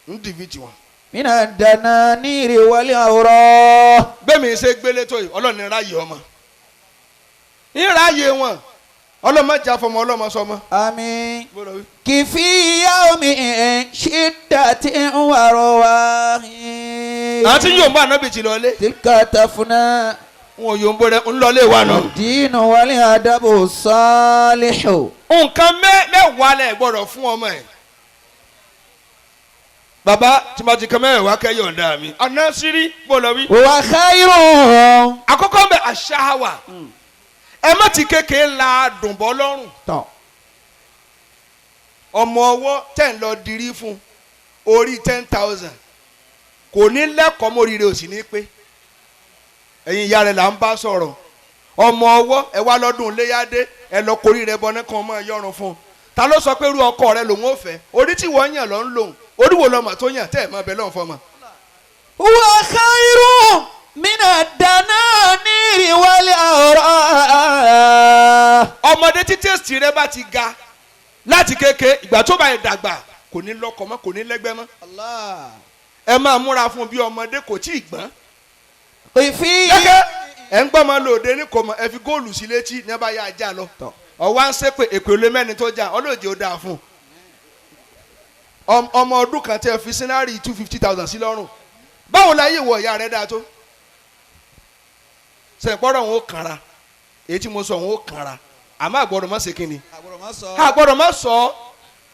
ń dìbì tiwọn. Mina dananiri wal awra. Bẹ́ẹ̀ mi ṣe gbélé tó yìí ọlọ́run ní ráàyè ọmọ. Ní ráàyè wọn ọlọ́mọ jà fọmọ ọlọ́mọ sọmọ. Àmín. Bó lọ wí. Kìfì yawmi shiddatin wa rawahin. Àti yóò bá ànábì ti lọlé. Tilka tafuna. Wọn ò yóò ń bó rẹ ń lọlé wa nù. Dinu wal adabu salihu. Nǹkan mẹ́wàá lẹ̀ gbọ́dọ̀ fún ọmọ ẹ̀. Bàbá tí ma ti kan mẹ́wàá kẹ́ yọ̀ǹda mi. Àná sírí bó lọ wí. Wa khairun. Àkọ́kọ́ ń bẹ àṣàwà. Ẹ má ti kékeré la dùn bọ́ lọ́rùn. Tọ́. Ọmọ ọwọ́ tẹ̀ ń lọ dirí fún orí 10,000 kò ní lẹ́kọ̀ọ́ móríire ò sì ní pé. Ẹ̀yin ìyá rẹ̀ là ń bá sọ̀rọ̀. Ọmọ ọwọ́ ẹ wá lọ́dún léyàdé ẹ lọ korí rẹ bọ nìkan ọmọ yọrùn fún un. Ta ló sọ pé irú ọkọ rẹ lòun ò fẹ́? Orí tí wọ́n yàn lọ́ ń lòun. Orí wo lọmọ tó yàn tẹ́ ẹ̀ mọ́ bẹ́ẹ̀ lọ́n fọmọ. Wa khairun mina dananiri wal awra. Ọmọdé tí tẹ́sítì rẹ bá ti ga láti kéke ìgbà tó bá yẹ dàgbà kò ní lọ́kọ mọ́ kò ní lẹ́gbẹ́ mọ́. Allah. Ẹ máa múra fún bí ọmọdé kò tí ì gbọ́n. Kìfì. Kẹ́kẹ́ ẹ̀ ń gbọ́ ọmọ lòde ní kò mọ̀ ẹ fi góòlù sí létí ní ẹ bá yá ajá lọ. Ọwọ́ à ń ṣépè èpè olè mẹ́ni tó jà ọlọ́ọ̀jẹ̀ ó dáa fún un. Ọmọ ọdún kan tẹ́ fi sínárì 250,000 sí lọ́rùn. Báwo la yé wọ ìyá rẹ̀ dáa tó? Sẹ̀pọ̀rọ̀ òun ó kanra èyí tí mo sọ òun ó kanra àmọ́ àgbọ̀dọ̀ má ṣe kínni. Àgbọ̀dọ̀ má sọ ọ́.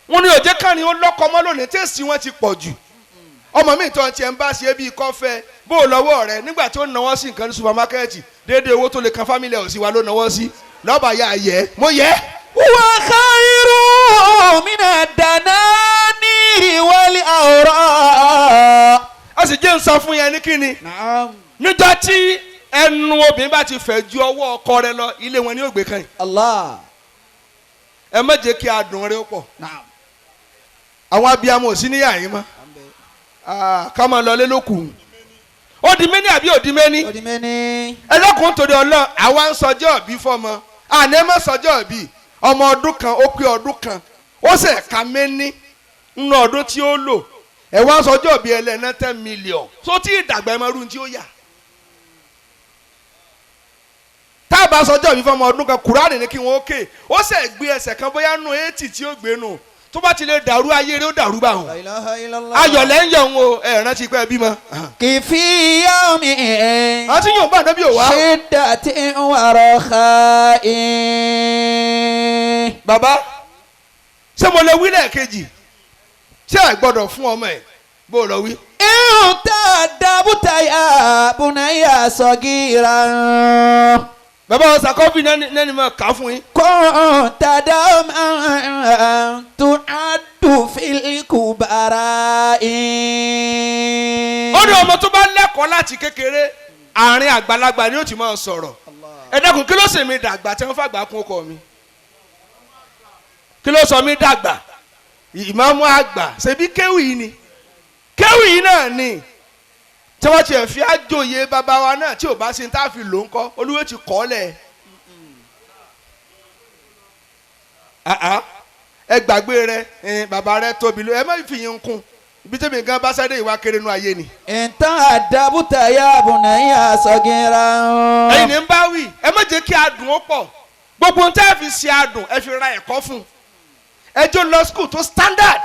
Wọ́n ní òjé kan ni ó lọ́kọ mọ́ lónìí tẹ́sí wọn ti pọ̀ jù. Ọmọ mi tán tiẹ̀ ń bá ṣe bíi kọ́fẹ́ bó o lọ́wọ́ rẹ nígbà tí ó náwó sí nǹkan ní supamákẹ́ẹ̀tì déédéé owó tó lè kan fámìlì ẹ̀ ò sí wa ló náwó sí lọ́ba ya yẹ mo yẹ. Wa khairun mina dananiri wal awra. A sì jẹ́ ń sọ fún yẹn ní kíni. Naam. Níjọ́ tí ẹnu obìnrin bá ti fẹ̀ ju ọwọ́ ọkọ rẹ lọ ilé wọn ni yóò gbé kan yìí. Allah. Ẹ má jẹ́ kí adùn rẹ ó pọ̀. Naam. Àwọn abiyamọ ò sí níyà yín mọ́. Ká máa lọ lé lókù. Ó di méní àbí ó di méní? Ó di méní. Ẹ lọ́kùn torí Ọlọ́run àwa ń sọjọ́ òbí fọmọ. Àná ẹ má sọjọ́ òbí. Ọmọ ọdún kan ó pé ọdún kan. Ó sì ka méní nínú ọdún tí ó lò. Ẹ wá sọjọ́ òbí ẹlẹ́ná 10 million. Tó tí ìdàgbà ẹ máa rú tí ó yà. Tá a bá sọjọ́ òbí fọmọ ọdún kan Kùránì ní kí wọ́n ó ké. Ó sì gbé ẹsẹ̀ kan bóyá nù 80 tí ó gbé nù. Tó bá ti lè dàrú ayé rẹ̀ ó dàrú bá wọn. La ilaha illallah. Ayọ̀lẹ̀ ń yọ̀ ń o ẹ̀ rántí pé ẹ bímọ. Kìfì yawmi. Àti yóò bá ànábì òwá. Shiddatin wa rakha'in. Bàbá ṣé mo lè wí lẹ́ẹ̀kejì? Ṣé ẹ gbọ́dọ̀ fún ọmọ ẹ̀ bó o lọ wí? In tadabuta ya bunayya sagiran. Bàbá ọ̀sà kọ́fì nẹ́ni máa kà á fún yín. Kunta dawman tu'addu fil kubara'i. Ó ní ọmọ tó bá lẹ́kọ̀ọ́ láti kékeré àárín àgbàlagbà ni ó ti máa sọ̀rọ̀. Ẹ dákun kí ló sì mi dàgbà tí wọ́n fàgbà kún ọkọ mi? Kí ló sọ mi dàgbà? Ìmáàmù àgbà ṣebí kéwì yìí ni kéwì yìí náà ni tí wọ́n ti ẹ̀ fi àjòyè bàbá wa náà tí ò bá ṣe tá a fi lò ń kọ́ olúwe ti kọ́ lẹ̀. Ẹ gbàgbé rẹ bàbá rẹ tóbi ló ẹ má fi yín kún ibi tẹ́mi gan bá sáré ìwà kéré nu ayé ni. Inta adabuta ya bunayya sagiran. Ẹ̀yin ní ń bá wí ẹ má jẹ́ kí adùn ó pọ̀ gbogbo ohun tẹ́ ẹ fi ṣe adùn ẹ fi ra ẹ̀kọ́ fún un ẹjọ́ lọ school tó standard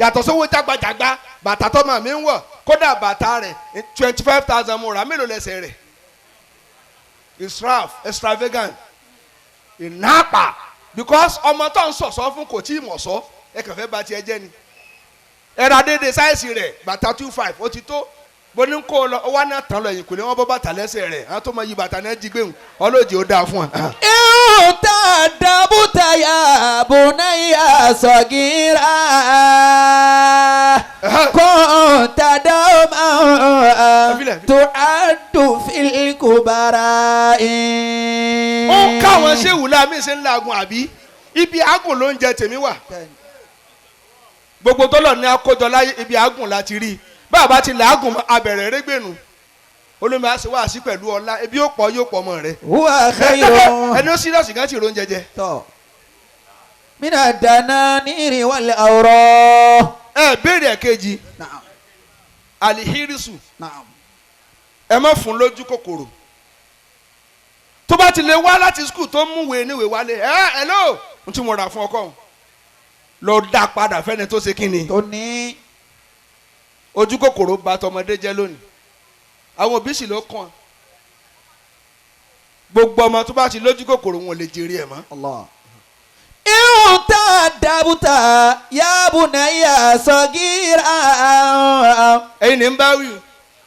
yàtọ̀ sówó jágbajàgba bàtà tọ́mọ mi ń wọ̀ kódà bàtà rẹ̀ 25,000 mo rà mélòó lẹ́sẹ̀ rẹ̀ israf extravagant ìnápa because ọmọ tó ń sọ̀sọ́ fún kò tí ì mọ̀ sọ́ ẹ kàn fẹ́ bà tiẹ̀ jẹ́ ni ẹ ra déédéé sáìsì rẹ̀ bàtà 2.5 ó ti tó bó ní kó lọ wá náà tán lọ ẹ̀yìn kò lè wọ́n bọ́ bàtà lẹ́sẹ̀ rẹ̀ àwọn tó mọ yí bàtà náà jí gbéhùn ọlọ́ọ̀jì ó dáa fún wa. Inta adabuta ya bunayya sagiran. Kunta dawman tu'addu fil kubara'i. Ó ń káwọn ṣéwù láàmì ṣe ń laagun àbí ibi àgùn ló ń jẹ tèmi wà. Gbogbo tọ́lọ̀ ní akójọ láyé ibi àgùn láti rí i. Bàbá ti làágùn abẹ̀rẹ̀ rẹ́gbẹ̀nu olómi á ṣe wá sí pẹ̀lú ọlá ebi yóò pọ̀ yóò pọ̀ ọmọ rẹ̀. Huwa khayrun. Ẹni ó serious gan ti ro oúnjẹ jẹ. Tọ́. من الدنانير والأوراق. Ẹ béèrè ẹ̀kejì. نعم. Alihirisu. نعم. Ẹ má fún lójú kòkòrò. Tó bá ti lè wá láti school tó mú ìwé níwèé wálé, ẹ hello, n tí mo rà fún ọkọ òun lọ dá padà fẹ́ni tó ṣe kí ni. Tó ní. Ojú kòkòrò bà tọmọdé jẹ́ lónìí, àwọn òbí sì ló kàn. Gbogbo ọmọ tó bá ti lójú kòkòrò wọn ò lè jèrè ẹ̀ mọ́. Allah. إن تأدبت يا بني صغيرا. Ẹ̀yin ní ń bá wí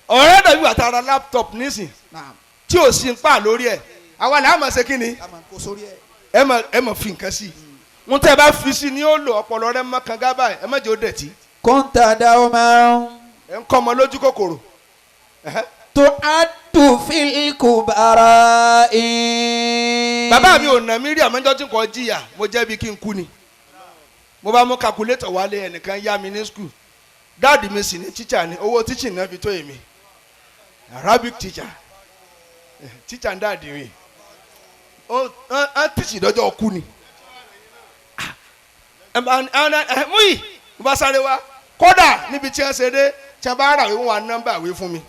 o, ọ̀rẹ́ dàbí wà tá a ra laptop nísìn نعم. tí ò sí ń pa lórí ẹ̀, àwa là á máa ṣe kí ni, ẹ máa fi nǹkan sí i. Ń tẹ́ ẹ bá fi sí i ni ó lò ọpọlọ rẹ mọ́ kanga báyìí, ẹ má jẹ́ ó dẹ̀tí. كنت دوما. Ẹ ń kọ́ ọmọ lójú kòkòrò. تعد في الكبراء. Bàbá mi ò nà mí rí, àmọ́jọ́ tí kò jìyà mo jẹ́ bí kí n kú ni. Mo bá mú calculator wálé, ẹnìkan yá mi ní school. Daddy mi sì ní teacher ni, owó teaching náà fi tó èmi, Arabic teacher, teacher ń daddy mi, ó ń teach dọ́jọ́ kú ni. Mú yìí mo bá sáré wá, kódà níbi tí wọ́n ṣe dé, tí wọ́n bá rà wí, wọ́n wá nọ́mbà ìwé fún mi,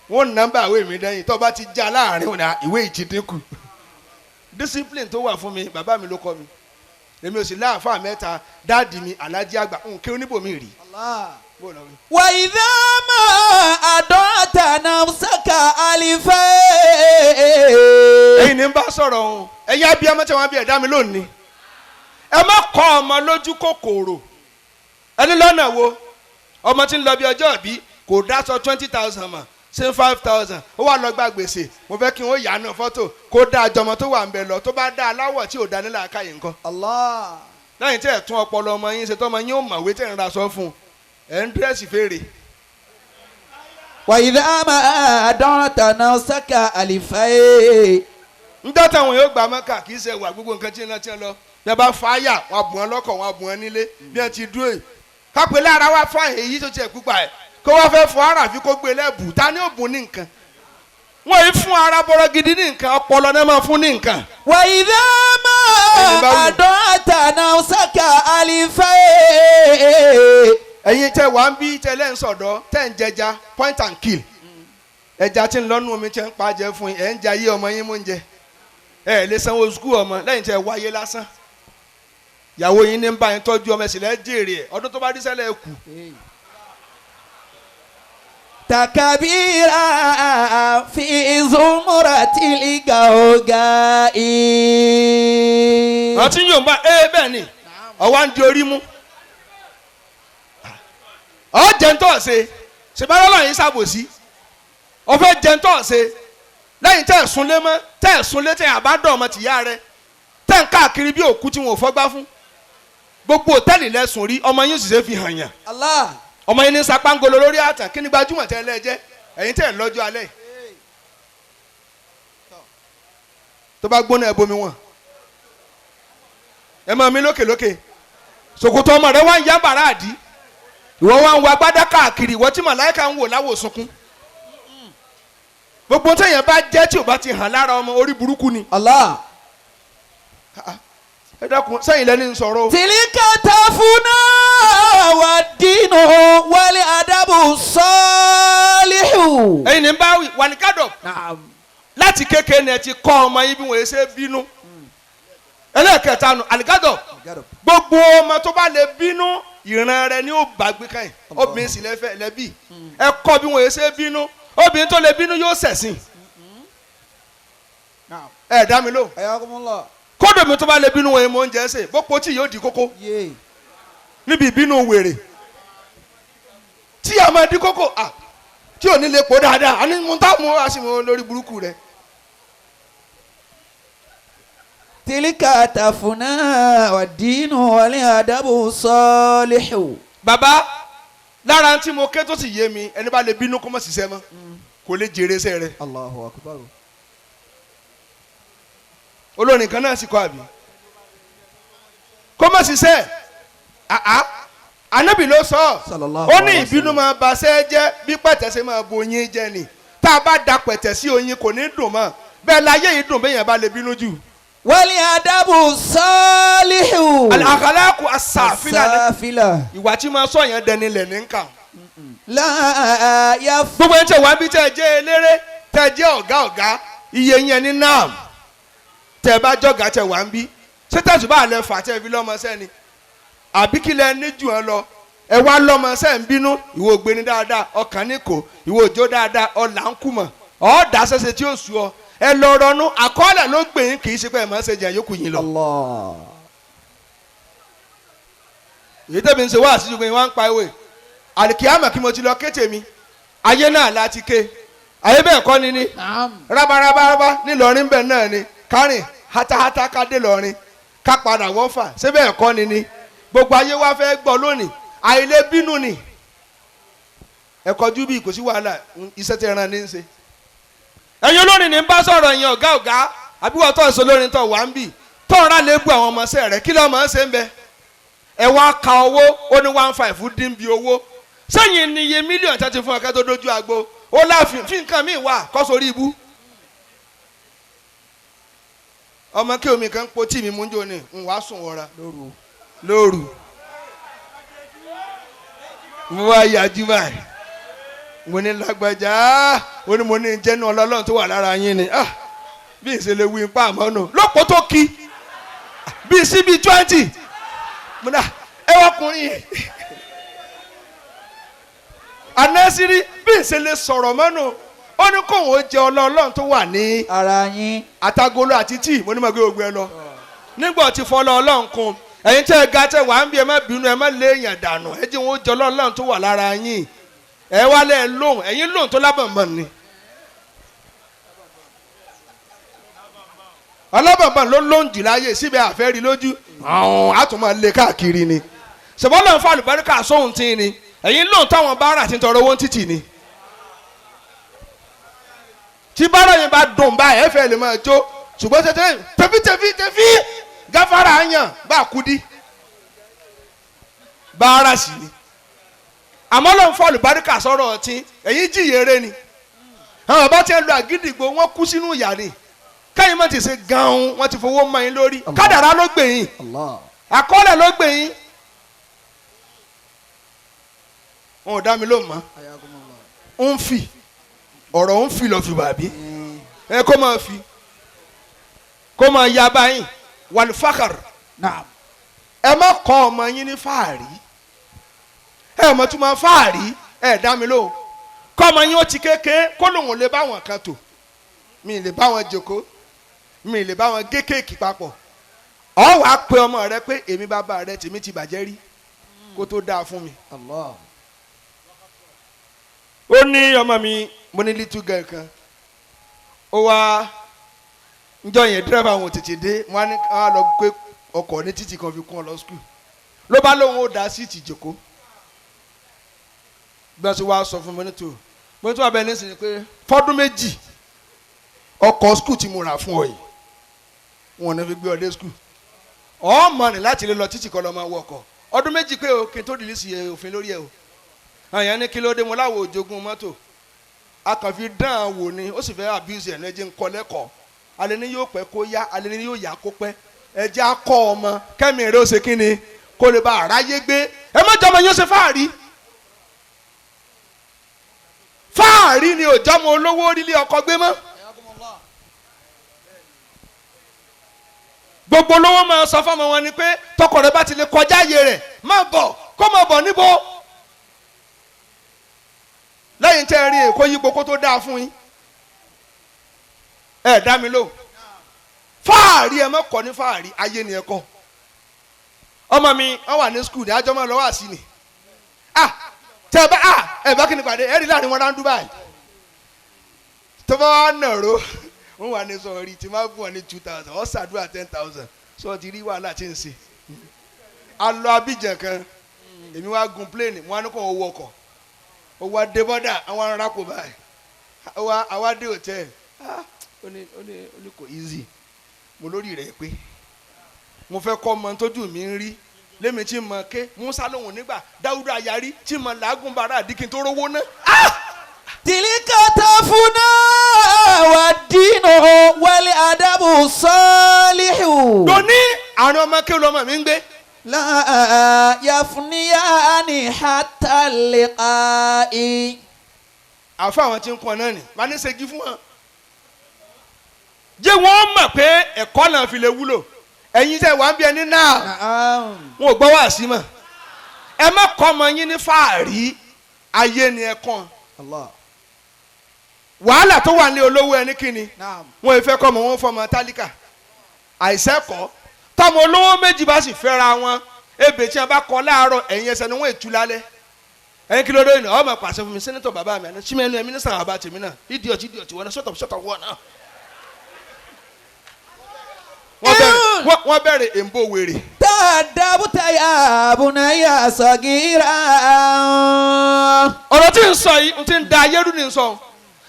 wọ́n nọ́mbà ìwé mi dẹ́yìn tó bá ti já láàrin wọn, ìwé yìí ti dínkù. Discipline tó wà fún mi, bàbá mi ló kọ́ mi. Èmi ò sì láàfáà mẹ́ta, daddy mi alájí àgbà nǹkan oníbòmí rí. وإذا ما أضعت نفسك ألفين. Ẹ̀yin ní ń bá sọ̀rọ̀ o, ẹ̀yin abiyamọ tí wọ́n bí ẹ̀dá mi lónìí, ẹ má kọ́ ọmọ lójú kòkòrò. Ẹni lọ́nà wo ọmọ tí ń lọ bí ọjọ́ ìbí kò dáṣọ 20,000 mọ̀ ṣé 5,000, ó wà lọ gba gbèsè. Mo fẹ́ kí wọ́n yà á nù fọ́tò kó dá àjọmọ tó wà ń bẹ lọ, tó bá dá aláwọ̀ tí ò dá nílà káyé nǹkan. Allah. Lẹ́yìn tí ẹ̀ tún ọpọlọ ọmọ yín ṣe, tọ́mọ yín ó mọ̀wé tẹ̀ ń ra aṣọ fún un, ẹ̀ ń dírẹ́sì fèrè. وإذا ما أضعت نفسك ألفين. Njọ́ táwọn yóò gbà mọ́kà kì í ṣe wà gbogbo nǹkan tí ń lọ tí ń lọ bí wọ́n bá fáyà wọn bùn ọ́ lọ́kọ̀, wọn bùn ọ́ nílé bí wọ́n ti dúró yìí. Kápẹ́ lára wa fáyà èyí tó tiẹ̀ púpà ẹ̀ kó wọ́n fẹ́ fọ ara àfi kó gbé lẹ́bù, ta ni ó bùn ní nǹkan? Wọ́n yìí fún ara bọ́rọ̀ gidi ní nǹkan, ọpọlọ náà máa fún ní nǹkan. وإذا ما أضعت نفسك ألفين. Ẹ̀yin tẹ́ wà ń bí tẹ́ lẹ́ ń sọ̀dọ̀ tẹ́ ń jẹja point and kill, ẹja tí ń lọ́nu omi tẹ́ ń pa jẹ fún yín, ẹ̀ ń jẹ ayé ọmọ yín mú ń jẹ, ẹ̀ lè sanwó sukú ọmọ lẹ́yìn tẹ́ wáyé lásán. Ìyàwó yín ní ń bá yín tọ́jú ọmọ, ẹ̀sìn lẹ́ jèrè ẹ̀, ọdún tó bá dé sẹ́lẹ̀ kù. تكبيرا في زمرة الغوغاء. Rántí yóò bá ẹ bẹ́ẹ̀ ni ọwọ́ ń di orí mú, ọ jẹ́ntọ́ ṣe ṣèbára lọ́yìn ṣàbòsí, ọfẹ́ jẹ́ntọ́ ṣe lẹ́yìn tẹ́ ẹ̀ súnlé mọ́, tẹ́ ẹ̀ súnlé, tẹ́ ẹ̀ àbádọ́ ọmọ tìyá rẹ, tẹ́ ń káàkiri bí òkú tí wọn ò fọ́gbá fún. Gbogbo òtẹ́ẹ̀lì lẹ́sùn rí, ọmọ yín sì ṣe fi hàn yàn. Allah. Ọmọ yín ní sapángolo lórí àtàn, kí ni gbajúmọ̀ tẹ́ lẹ́jẹ́ ẹ̀yin tẹ́ ẹ̀ lọ́jọ́ alẹ́ tó bá gbóná ẹ̀ bomi wọn, ẹ máa mi lókè lókè. Ṣòkòtò ọmọ rẹ wá ń yá bàrá àdí, ìwọ wá ń wọ agbádá káàkiri, ìwọ tí màláìka ń wò láwò sunkún. Gbogbo téèyàn bá jẹ́ tí ò bá ti hàn lára ọmọ, orí burúkú ni. Allah. Ẹ dákun, sẹ́yìn lẹ́ni ń sọ̀rọ̀ o. تلك تفنى والدين والأدب الصالح. Ẹ̀yin ní bá wí wàlíkàdọ̀. نعم. Láti kékeré ni ẹ ti kọ́ ọmọ yín bí wọ́n ṣe bínú. Ẹlẹ́ẹ̀kẹta nù àlìkàdọ̀, gbogbo ọmọ tó bá lè bínú, ìran rẹ ni ó bá gbé káyìn. Obìnrin sì lẹ́fẹ̀ẹ́ lẹ́bí ẹ kọ́ bí wọ́n ṣe bínú. Obìnrin tó lè bínú yóò ṣẹ̀sìn. Ẹ dá mi lóhùn. حياكم الله. Kódò mi tó bá lè bínú, wọn èèmọ̀ oúnjẹ ṣe bó tí yóò di kókó níbi ìbínú wèrè tí a máa di kókó à tí ò ní lè pò dáadáa, àní mo tá mo wá sí mo lórí burúkú rẹ. تلك تفنى والدين والأدب الصالح. Bàbá, lára tí mo ké tó sì yé mi, ẹni bá lè bínú kó má ṣiṣẹ́ mọ́, kò lè jèrè iṣẹ́ rẹ̀. الله أكبر. Olórin kan náà sì kọ àbí kó má ṣiṣẹ́ àá, Ànábì ló sọ, Sallallahu ó ní alaihi ìbínú wasallam. máa baṣẹ́ jẹ́ bí pẹ̀tẹ̀ ṣe máa bo oyin jẹ́ ni. Tá a bá da pẹ̀tẹ̀ sí oyin, kò ní dùn mọ́. Bẹ́ẹ̀ láyé yìí dùn bẹ́ẹ̀ yẹn bá lè bínú jù. Wal adabu salihu. Al-akhlaqu as-safila. Safila. Ìwà tí máa sọ yẹn dẹni lẹ̀ ní nkà. La yaf. Gbogbo ẹni tẹ wá bí tẹ jẹ́ eléré tẹ jẹ́ ọ̀gá ọ̀gá iye yẹn ní nam tẹ bá jọ̀gá tẹ wá ń bí ṣé tẹ̀sùn bá lẹ fà tẹ fi lọ́mọ sẹ́ni àbí kí lẹ ní jù ẹ lọ ẹ wá lọ́mọ sẹ́ ń bínú ìwọ ògbéni dáadáa ọkàn ní kò ìwọ òjò dáadáa ọ̀là ń kú mọ̀ ọ̀ọ́dà sẹ́sẹ́ tí ó sú ọ ẹ lọ rọnú àkọọ́lẹ̀ ló gbè yín kì í ṣe pé ẹ máa ń ṣe jẹ́ yókù yín lọ. Allah. Èyí tẹ̀mí ń ṣe wá àṣìṣe pé wọ́n ń pa ewé àlìkíyàmọ̀ kí mo ti lọ kété mi ayé náà láti ké ayé bẹ́ẹ̀ kọ́ ni ní rábárábárabá nílọrin bẹ́ẹ̀ náà ni kárìn hátáhátá ká dé lọrin ká padà wọ́fà ṣé bẹ́ẹ̀ kọ́ ni ní gbogbo ayé wa fẹ́ gbọ́ lónìí àìlè bínú ni ẹ kọjú bí kò sí wàhálà iṣẹ́ tí ẹran ní í ṣe. Ẹ̀yin olórin ní bá sọ̀rọ̀ ẹ̀yin ọ̀gá ọ̀gá àbí wọ́n tó ń sọ lórin tó wà ń bì tó ń rà lébù àwọn ọmọọṣẹ́ rẹ̀ kí ló máa ń ṣe ń bẹ. Ẹ wá ka owó ó ní 1.5 dín bí owó sẹ́yìn ni iye mílíọ̀nù tí a ti fún ọ̀kẹ́ tó dojú agbo ó láàfin fi nǹkan míì wà kọ́ sórí ibú. Ọmọ kí omi kan po tí mi mú jò ní n wàá sùn wọra lóru mo wá yájú báyìí mo ní lágbájá ó ní mo ní jẹ́nu ọlọ́run tó wà lára yín ni bí ìṣẹ̀lẹ̀ wí pa àmọ́ nù lọ́pọ̀ tó kí bí sí bí 20 mo ní ẹ wọkùnrin yìí anásírí bí ìṣẹ̀lẹ̀ sọ̀rọ̀ mọ́nù ó ní kóun ó jẹ ọlọ́run tó wà ní ara yín àtagolo àti tíì mo ní mo gbé ogun ẹ lọ nígbà tí fọlọ́ ọlọ́run kun ẹ̀yin tẹ́ ẹ ga tẹ́ wà ń bí ẹ má bínú ẹ má lé èèyàn dànù ẹ jẹ́ wọn ó jẹ ọlọ́run tó wà lára yín ẹ wá lẹ́ lóhùn ẹ̀yin lóhùn tó lábàmọ́ ni. Ọlọ́bàbọ̀n ló lóhùn jù láyé síbẹ̀ àfẹ́ rí lójú àwọn àtúmọ̀ lé káàkiri ni ṣùgbọ́n lọ́n fún àlùbáríkà sóhun tí ni ẹ̀yin lóhùn táwọn báárà ti ń tọrọ owó ń títì ni. Tí báárà yẹn bá dùn báyìí ẹ fẹ́ lè máa jó ṣùgbọ́n tẹ́tẹ́ tẹ́fí tẹ́fí tẹ́fí gáfárà yàn bá kú dí báárà sì ni àmọ́ lọ́n fún àlùbáríkà sọ̀rọ̀ ọtí ẹ̀yin jìyèrè ni àwọn bàbá tí ń lo àgídìgbò wọ́n kú sínú ìyà ni káyìn má ti ṣe gan-an wọ́n ti fowó mọ́ yín lórí kádàrá ló gbè yín àkọọ́lẹ̀ ló gbè yín wọn ò dá mi lóhùn mọ́ ń fi ọ̀rọ̀ ń fi lọ fi bàbí ẹ kó máa fi kó máa ya báyìí wàlúfàkàr ẹ má kọ́ ọmọ yín ní fàárí ẹ mọ̀ tún máa fàárí ẹ dá mi lóhùn kọ́ ọmọ yín ó ti kékeré kó lóun ò lè bá wọn kan tò mi lè bá wọn jókòó mi lè bá wọn gé kéèkì papọ̀ ọ wàá pe ọmọ rẹ pé èmi bàbá rẹ tèmi ti bàjẹ́ rí kó tó dáa fún mi. Ó ní ọmọ mi mo ní little girl kan ó wá njọ yẹn dírẹ́fà àwọn tètè dé wọn á ní wọn á lọ gbé ọkọ̀ ní títì kan fi kún ọ lọ skul ló bá lóun ó da síìtì jókòó bí wọ́n ti wá sọ fún mi ní tó mo ní tó wà bẹ́ẹ̀ nísìnyí pé fọ́dún méjì ọkọ̀ skul tí mo rà fún ọ yìí wọn ò ní fi gbé ọ dé skul ọmọ ní láti lè lọ títì kọ́ lọ́ máa wọ ọkọ̀ ọdún méjì pé o kí n tó rìlísì òfin lórí ẹ o àyàn ní kí ló dé mo láwo òjogún mọ́tò a kàn fi dán an wò ni ó sì fẹ́ abuse ẹ̀ ní ẹjẹ́ ń kọ́ lẹ́kọ̀ọ́ alẹ́ ní yóò pẹ́ kó yá alẹ́ ní yóò yá kó pẹ́ ẹjẹ́ á kọ́ ọmọ kẹ́mi rẹ̀ ó ṣe kí ni kó lè bá àráyé gbé ẹ má jọmọ yóò ṣe fáàrí fáàrí ni ò jọmọ olówó orílẹ̀ ọkọ gbé mọ́. Gbogbo olówó máa sọ fọmọ wọn ni pé tọkọ rẹ bá ti lè kọjá ààyè rẹ má bọ̀ kó má bọ̀ níbo lẹ́yìn tẹ́ ẹ rí èkó yípo kó tó dáa fún yín ẹ dá mi lóhùn fáàrí ẹ má kọ́ ní fáàrí ayé ni ẹ kọ́ ọmọ mi wọ́n wà ní skul ní àjọ máa lọ wá sí ni ah tẹ ẹ bá ah ẹ bá kí ni pàdé ẹ rí láàrin wọn ráńdú báyìí tó bá wà nàró wọn wà ní sọ̀rọ̀ tí máa fún ọ ní 2,000 ọ ṣàdúrà 10,000 sọ ti rí wàhálà tí ń ṣe alọ Abidjan kan èmi wá gun plane wọn á ní kó wọn wọ ọkọ̀ ó wá dé bọ́dà àwọn ará kò báyìí àwa dé hòtẹ́ẹ̀lì ó ní ó ní ó ní kò easy mo lórí rẹ̀ pé mo fẹ́ kọ́ ọmọ tójú mi ń rí lémi tí mo ké Musa lòun nígbà Dáúdà ayarí tí mo làágùn bàrà àdìkín tó rówó ná. تلك تفنى والدين والأدب الصالح. Lóní àrùn ọmọ kí lọmọ mi ń gbé. لا يفنيان حتى اللقاء. Àfa àwọn tí ń kọ́ náà ni màá ní segi fún wọn. Jẹ́ wọ́n mọ̀ pé ẹ̀kọ́ náà fi lè wúlò. Ẹ̀yin tẹ́ wà ń bí ẹni náà wọn ò gbọ́ wá sí mọ̀. Ẹ má kọ́ ọmọ yín ní fàárí, ayé ni ẹ kàn. Wàhálà tó wà ní olówó ẹni kíni wọn ò fẹ́ kọ́ ọmọ wọn fọmọ tálíkà àìsẹ́kọ̀ọ́. Tọmọ olówó méjì bá sì fẹ́ra wọn, ebè tí wọn bá kọ láàárọ̀ ẹ̀yìn ẹsẹ̀ ni wọ́n ètú lálẹ́. Ẹ̀yin kí ló dé ní ọmọ pàṣẹ fún mi, sẹ́nitọ̀ bàbá mi àná símẹ́nu ẹ̀ mínísítà bàbá tèmi náà, idiot idiot wọn náà shut up shut up wọn náà. Wọ́n bẹ̀rẹ̀ èmbó wèrè. تأدبت يا بني صغيرا. Ọ̀rọ̀ tí ń sọ yìí ń ti ń da ayé rú ni ń sọ.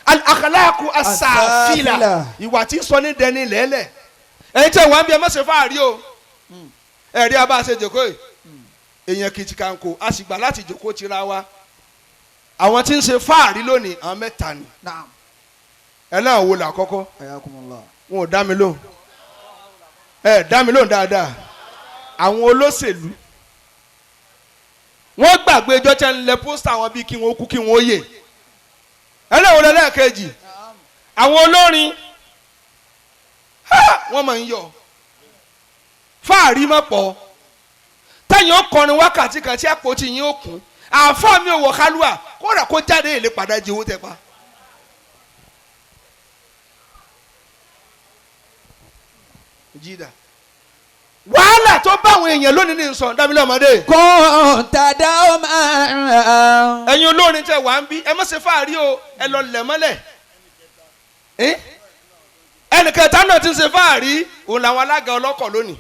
Al-akhlaqu as-safila, ìwà tí ń sọ ní dẹni lẹ́lẹ̀. Ẹ̀yin tí wọ́n ń bí ẹ má ṣe fáàrí o. Ẹ̀rí abá ṣe jòkó yìí, èèyàn kìtìkànkò a sì gbà láti jòkó tira wa. Àwọn tí ń ṣe fáàrí lónìí àwọn mẹ́ta ni. Ẹ náà wo là kọ́kọ́. Wọn ò dá mi lóhùn. Ẹ dá mi lóhùn dáadáa. Àwọn olóṣèlú wọ́n gbàgbé ẹjọ́ tí ń lẹ pósítà wọn bíi kí wọ́n kú kí wọ́n yè. Ẹ náà wo lẹ́lẹ́kejì. Àwọn olórin wọ́n máa ń yọ fáàrí má pọ̀. Tẹ̀yìn ó kọrin wákàtí kan tí àpótí yín ó kún. Àáfàá mi ò wọ kálúà kódà kó jáde èlé padà jí owó tẹ pa. Jídà wàhálà tó bá àwọn èèyàn lónìí ní sọ dábìlẹ̀ ọmọdé. كنت دوما. Ẹ̀yin olórin tẹ wà ń bí ẹ má ṣe fáàrí o, ẹ lọ lẹ̀ mọ́lẹ̀. Ẹnìkẹta náà ti ń ṣe fáàrí òun làwọn alága ọlọ́kọ̀ lónìí.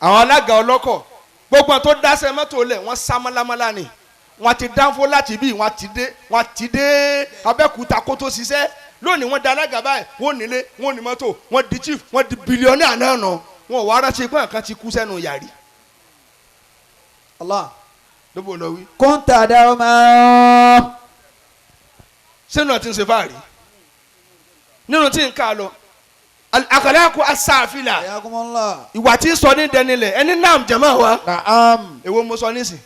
Àwọn alága ọlọ́kọ̀ gbogbo tó dáṣẹ́ mọ́tò lẹ̀ wọ́n sá mọ́lámọ́lá ni. Wọ́n ti dánfó láti bí wọ́n ti dé Abẹ́òkúta kó tó ṣiṣẹ́. Lónìí wọ́n da alága báyìí, wọ́n nílé, wọ́n ní mọ́tò, wọ́n di chief, wọ́n di bílíọ̀nì náà nà. Wọ́n wá rántí pé nǹkan ti kú sẹ́nu yàrí. Allah. Lóbò lọ wí. كنت دوما. Sínú àti ń ṣe fáàrí nínú tí ń ká lọ al-akhlaqu as-safila, ìwà tí ń sọ ní dẹnilẹ̀ ẹni náà jẹ̀mọ́ wa. Naam. Èwo mo sọ nísìn.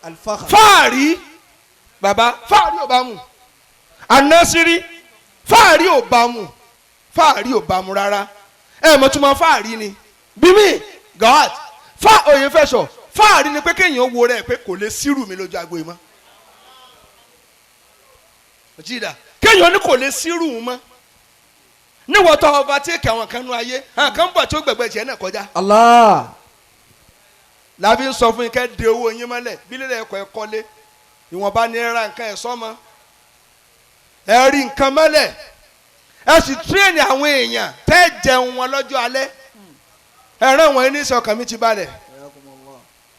Al-fakhr. Fáàrí bàbá, fáàrí ò bá mu. Anásírí fáàrí ò bá mu, fáàrí ò bá mu rárá. Ẹ mọ̀ tún mọ̀ fáàrí ni bímí God fá òye fẹ́ sọ. Fáàrí ni pé kéèyàn wo rẹ̀ pé kò lè sírù mi lójú agbo yìí mọ́. Jídà kéèyàn ní kò lè sírù mọ́. Níwọ̀n tó ọba tí kí àwọn kan nú ayé, àwọn kan ń bọ̀ tí ó gbẹ̀gbẹ̀ tiẹ̀ náà kọjá. Allah. Làbí ń sọ fún yín kẹ́ de owó yín mọ́lẹ̀ bí lílẹ̀ ẹ̀kọ́ ẹ̀ kọ́lé, ìwọ̀nba ni ẹ ra nǹkan ẹ̀ sọ́mọ. Ẹ rí nǹkan mọ́lẹ̀, ẹ sì tírèèni àwọn èèyàn tẹ́ jẹun wọn lọ́jọ́ alẹ́. Ẹ rán wọn ní sọkàn mi ti balẹ̀.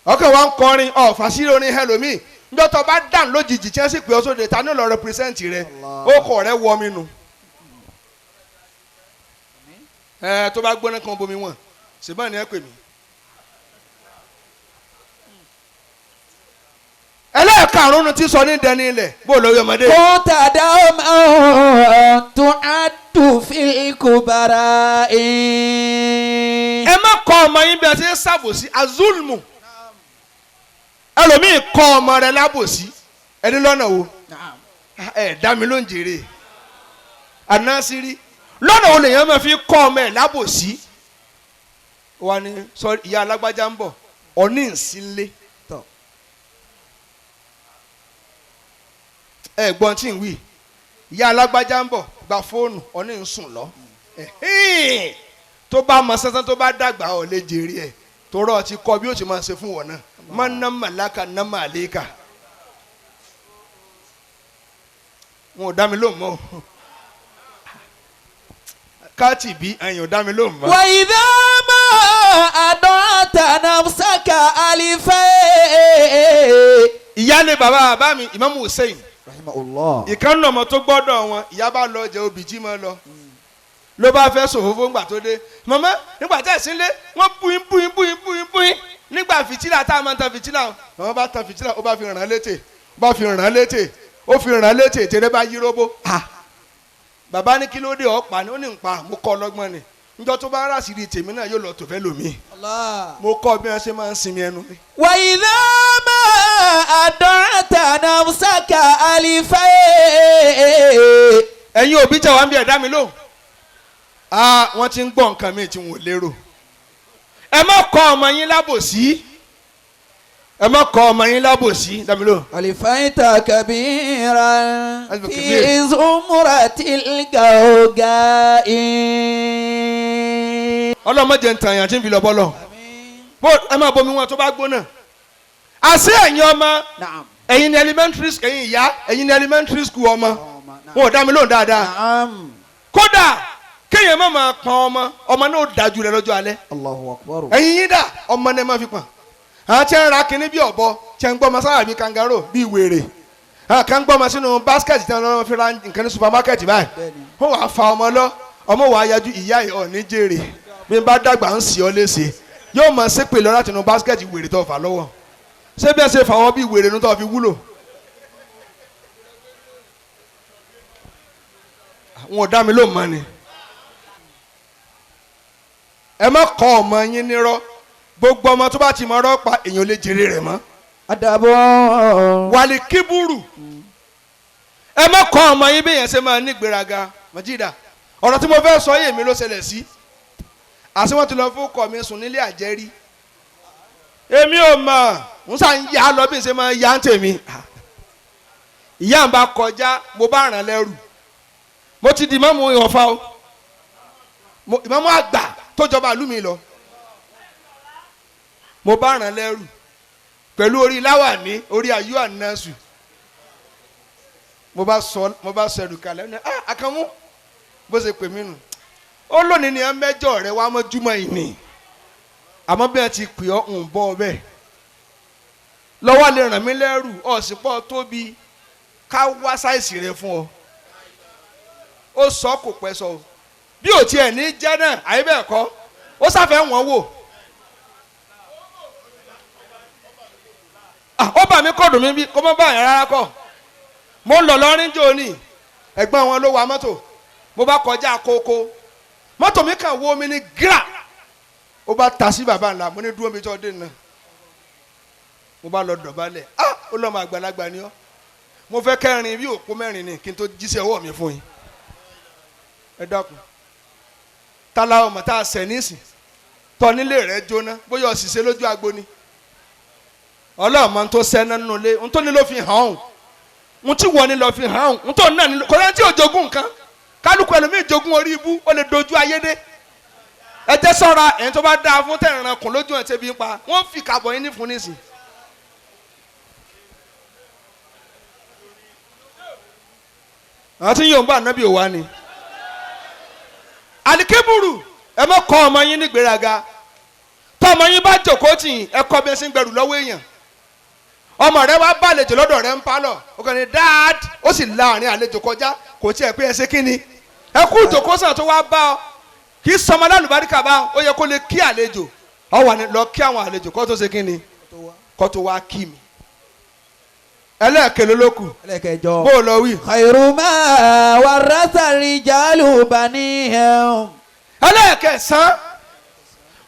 Ọkàn wa ń kọrin ọ̀fà sí orin ẹlòmíì. Njọ́ tó bá dàn lójijì tí wọ́n sì pè ọ́ sóde, ta ni ó lọ rẹpírẹsẹ̀ntì rẹ? Ó kọ̀ rẹ wọ mi nù. Ẹ tó bá gbóná kan bomi wọn, ṣèbá ni ẹ pè mí. Ẹlẹ́ẹ̀karùn-ún ti sọ ní dẹni ilẹ̀ bó lórí ọmọdé. كنت دوما تعد في الكبراء. Ẹ má kọ́ ọmọ yín bí ẹ ṣe ń ṣàbòsí azulmu. Ẹlòmíì kọ́ ọmọ rẹ lábòsí ẹni lọ́nà wo? Ẹ dá mi ló ń jèrè. Anásírí lọ́nà wo lèèyàn máa fi kọ́ ọmọ ẹ̀ lábòsí? Wà ní sọ ìyá alágbájá ń bọ̀ ọ̀ní ìsínlé. Ẹ gbọ́n tí ń wí, ìyá alágbájá ń bọ̀ gba fóònù ọ̀ní ń sùn lọ. Tó bá mọ sánsán tó bá dàgbà ọ̀ lè jèrè ẹ̀ tó rọ̀ ti kọ́ bí ó ti máa ṣe fún wọn náà. Má ná màláka ná màlẹ́kà. Wọn ò dá mi lóhùn mọ́ o. Káàtì bí ẹ̀yin ò dá mi lóhùn mọ́. وإذا ما أضعت نفسك ألفين. Ìyáálé bàbá bàbá mi Imam Hussein Rahimahullah. ìkànnì ọmọ tó gbọ́dọ̀ wọn, ìyá bá lọ jẹ obì jí mọ́ lọ ló bá fẹ́ sòfófó ńgbà tó dé. Màmá nígbà tí ẹ̀sìn lé wọ́n búyín búyín búyín búyín búyín nígbà Láìta fìtílà tá a máa ń tan fìtílà, màmá bá tan fìtílà, ó bá fi ràn án létè, ó bá fi ràn án létè, ó fi ràn án létè, tèrè bá yí róbó. Bàbá ní kí ló dé ọ̀pá ni ó ní ń pa, mo kọ́ ọlọ́gbọ́n ni. Njọ́ tó bá rà sí di tèmi náà yóò lọ tó fẹ́ lòmíì. Mo kọ́ bí wọ́n ṣe máa ń sinmi ẹnu mi. Wa idha ma ad'ata nafsaka alifay. Ẹ̀yin òbí tẹ̀ wá ń bí ẹ̀dá mi lóhùn. Wọ́n ti ń gbọ́ nǹkan mi tí wọ́n ò lérò. Ẹ má kọ́ ọmọ yín lábòsí. Ẹ má kọ́ ọmọ yín lábòsí. Dá mi lóhùn. Alifaita kabiran fi zumratil gawgai. Ọlọ́mọdé ń tàn yàn tí ń fi lọ bọ́lọ̀. Bó ẹ máa bomi wọn tó bá gbóná. Àṣé ẹ̀yin ọmọ ẹ̀yin ní elementary school, ẹ̀yin ìyá ẹ̀yin ní elementary school ọmọ. Wọn ò dá mi lóhùn dáadáa. Kódà kéèyàn má máa pọn ọmọ, ọmọ náà ó dájú rẹ lọ́jọ́ alẹ́. Allahu Akbar. Ẹ̀yin yín dà, ọmọ náà má fi pọn. Àwọn tí ń ra kinní bí ọ̀bọ, tí ń gbọ́ ọmọ sára bí kangaroo bí wèrè. Àwọn kan gbọ́ ọmọ sínú basket tí wọ́n fi ra nǹkan ní supermarket báyìí. Wọ́n wàá fa ọmọ lọ, ọmọ wàá yájú ìyá ẹ̀ ọ̀ ní jèrè. Bí n bá dàgbà ń sì ọ́ léṣe, yóò máa ṣépè lọ láti inú basket wèrè tó fà lọ́wọ́. Ṣé bí ẹ ṣe fà wọ́n bí wèrè nu tó fi wúlò? Wọn ò dá mi lóhùn mọ́ ni. Ẹ má kọ́ ọmọ yín nírọ́. Gbogbo ọmọ tó bá ti mọ ọ̀rọ̀ pa èèyàn lè jèrè rẹ̀ mọ́. Àdàbọ̀. Wàlí kíburu. Ẹ má kọ́ ọmọ yín bí èèyàn ṣe máa ní ìgbéraga. Màjídà, ọ̀rọ̀ tí mo fẹ́ sọ yìí mi ló ṣẹlẹ̀ sí. Àṣé wọ́n ti lọ fún ọkọ mi sùn nílé àjẹrí. Èmi ò mọ̀, ń sà ń yá lọ bí n ṣe máa yá ń tèmi. Ìyá ń bá kọjá, mo bá ràn lẹ́rù. Mo ti di ìmáàmù Ìwọ̀fà o. Ìmáàmù àgbà tó jọba ìlú mi lọ. Mo bá ràn lẹ́rù pẹ̀lú orí láwàní orí ayú ànásù. Mo bá sọ ẹrù kalẹ̀ ní Àkànmú bó ṣe pè mí nù. Ó lónìí ni ẹ mẹ́jọ rẹ wá mọ́júmọ́ ìní. Àmọ́ bí wọ́n ti pè ọ́ ń bọ́ ọ bẹ́ẹ̀. Lọ́wọ́ lè ràn mí lẹ́rù ọ̀sìnpọ̀ tóbi ká wá sáìsì rẹ fún ọ. Ó sọ kò pẹ́ sọ o. Bí ò tiẹ̀ ní jẹ́ náà àyè bẹ́ẹ̀ kọ́ ó sáfẹ́ wọ́n wò. Ó bà mí kọ́dùn mi bí kó má bà yẹn rárá kọ́. Mo ń lọ lọ́rin jò ní ẹ̀gbọ́n wọn ló wa mọ́tò. Mo bá kọjá kókó mọ́tò mi kàn wó mi ní gíra. Ó bá ta sí bàbá ńlá, mo ní dúró mi tó dé náà. Mo bá lọ dọ̀bálẹ̀. Ó lọ́mọ àgbàlagbà ni ọ́. Mo fẹ́ kẹrin bí òpó mẹ́rin ni kí n tó jíṣẹ́ ọwọ́ mi fún yín. Ẹ dákun. Tala ọmọ tá a sẹ̀ nísìn tọ́ nílé rẹ̀ jóná bóyá ọ̀sìnṣẹ́ lójú agbo ni. Ọlọ́ọ̀mọ tó sẹ́ná nínú ilé ń tó ní ló fi hàn ọ́n ń tí wọ́n ní ló fi hàn ọ́n ń tó náà ní kò lẹ́ni tí ò jogún nǹkan. Kálukú ẹlòmíì jogún orí ibú ó lè dojú ayé dé. Ẹ jẹ́ sọ́ra ẹ̀yin tó bá dáa fún tẹ̀ràn kùn lójú ẹ̀ tẹ́bi ń pa wọ́n fi kàbọ̀ yín ní fún nísìn. Àwọn tí yóò ń bá ànábì ò wá ni. Alikébùrù ẹ má kọ́ ọmọ yín ní gbéraga. Tọ́ ọmọ yín bá jòkó tì yín ẹ kọ́ bí ẹ ṣe ń gbẹrù lọ́wọ́ èèyàn. Ọmọ rẹ wá bá àlejò lọ́dọ̀ rẹ ń pálọ̀ ó kàn ní dáàd ó sì láàrin àlejò kọjá kò tiẹ̀ pé ẹ ṣe kí ni. Ẹ kú ìjòkó sàn tó wá bá ọ kì í sọmọ lálùbáríkà bá ó yẹ kó lè kí àlejò ọ wà ní lọ kí àwọn àlejò kó tó ṣe kí ni kó tó wá kí mi. Ẹlẹ́ẹ̀kẹ́ ló kù. Ẹlẹ́ẹ̀kẹjọ. Bó o lọ wí. Khairu ma warasa rijalu banihim. Ẹlẹ́ẹ̀kẹsán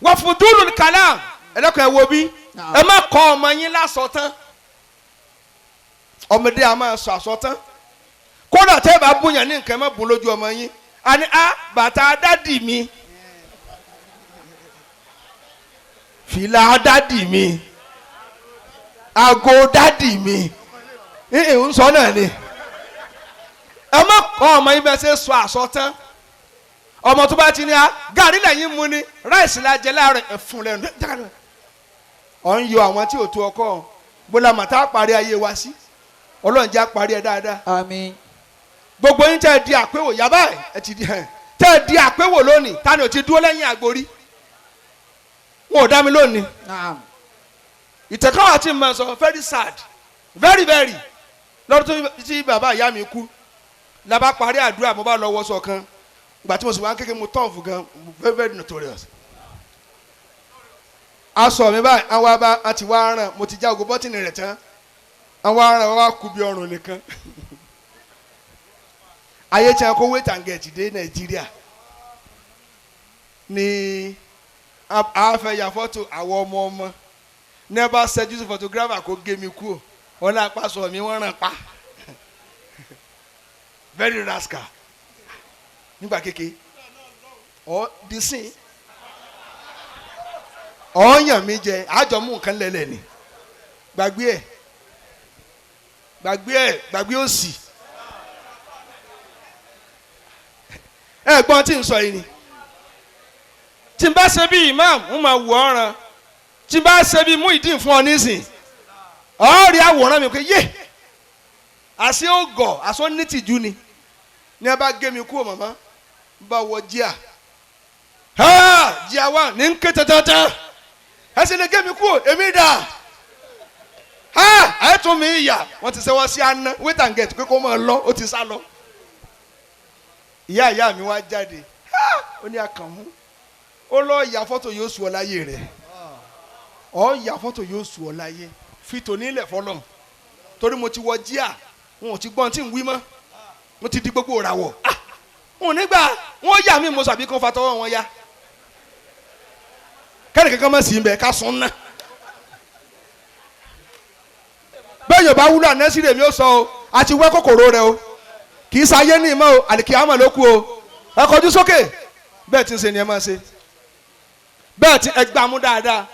wà fudulul kalam. Ẹlẹ́kọ̀ọ́ ẹ wo bí ẹ má kọ́ ọmọ yín lásọtán. Ọmọdé a máa sọ àsọtán. Kódà tẹ́ ẹ bá bóyá ní nǹkan ẹ má bùn lójú ọmọ yín. Àní a bàtà dádì mi, fìlà dádì mi, ago dádì mi, ń sọ náà ni. Ẹ má kọ́ ọmọ yín bẹ́ẹ̀ ṣe sọ àsọtán. Ọmọ tó bá ti ní a gàrí lẹ́yìn mu ni ráìsì la jẹ láàárọ̀ ẹ̀fun lẹ́nu. Ọ̀ ń yọ àwọn tí ò tó ọkọ bó la mà tá a parí ayé wa sí. Ọlọ́run jẹ́ àparí ẹ dáadáa. Àmín. Gbogbo yín tẹ́ ẹ di àpéwò yaba ẹ ti di ẹ tẹ́ ẹ di àpéwò lónìí ta ni ò ti dúró lẹ́yìn àgbórí. Wọn ò dá mi lónìí. Ìtẹ̀kọ́ àti mọ̀ sọ very sad very very lọ́dún tó tí bàbá ìyá mi kú la bá parí àdúrà mo bá lọ wọṣọ kan. Ìgbà tí mo sì wá kékeré mo tọ́ọ̀fù gan very very notorious. Aṣọ mi báyìí àwọn abá àti wá ràn mo ti já ogun bọ́tìnì rẹ̀ tán àwọn aràn wa kú bí ọrùn nìkan. Ayé tí a kó wait and get dé Nàìjíríà ni a fẹ́ ya fọ́tò àwọn ọmọ ọmọ ní ẹ bá ṣẹ́jú sí photographer kó gé mi kú o wọn náà pa sọ mi wọ́n ràn pa very rascal nígbà kéke ọ dísìn ọ̀ọ́yàn mi jẹ àjọ mú nǹkan lẹ́lẹ̀ ni gbàgbé ẹ̀ gbàgbé ẹ̀ gbàgbé òsì ẹ gbọ́n tí n sọ yìí ni tí n bá ṣe bí imam ń máa wù ọ́ ran tí n bá ṣe bí Muyideen fún ọ nísìn ọ rí àwòrán mi pé yé àṣé ó gọ̀ àṣọ nítìjú ni ní ẹ bá gé mi kúrò màmá ń bá wọ jíà jíà wà ní ń ké tẹ́tẹ́tẹ́ ẹ sì lè gé mi kúrò èmi dà ẹ tún mi yà wọ́n ti sẹ́wọ́ sí aná wait and get pé kó máa lọ ó ti sá lọ. Ìyá ìyá mi wá jáde ó ní àkànmú ó lọ ya fọ́tò yóò sùn ọ láyé rẹ̀ ọ ya fọ́tò yóò sùn ọ láyé fi tòní ilẹ̀ fọlọ́ torí mo ti wọ jíà wọn ò ti gbọ́n tí ń wí mọ́ mo ti di gbogbo ràwọ̀ wọn ò ní gbà wọn yà mí mo sàbí kó fatọwọ́ wọn ya kẹ́ni kankan má sì ń bẹ̀ ká sùn ná bẹ́ẹ̀ yóò bá wúlò ànẹ́sí rẹ̀ mi ó sọ o àti wẹ́ kòkòrò rẹ o kì í sáyé ní ìmọ̀ o àlìkí àmọ̀ ló kú o ẹ kọjú sókè bẹ́ẹ̀ tí ń ṣe ni ẹ máa ṣe bẹ́ẹ̀ tí ẹ gbà mú dáadáa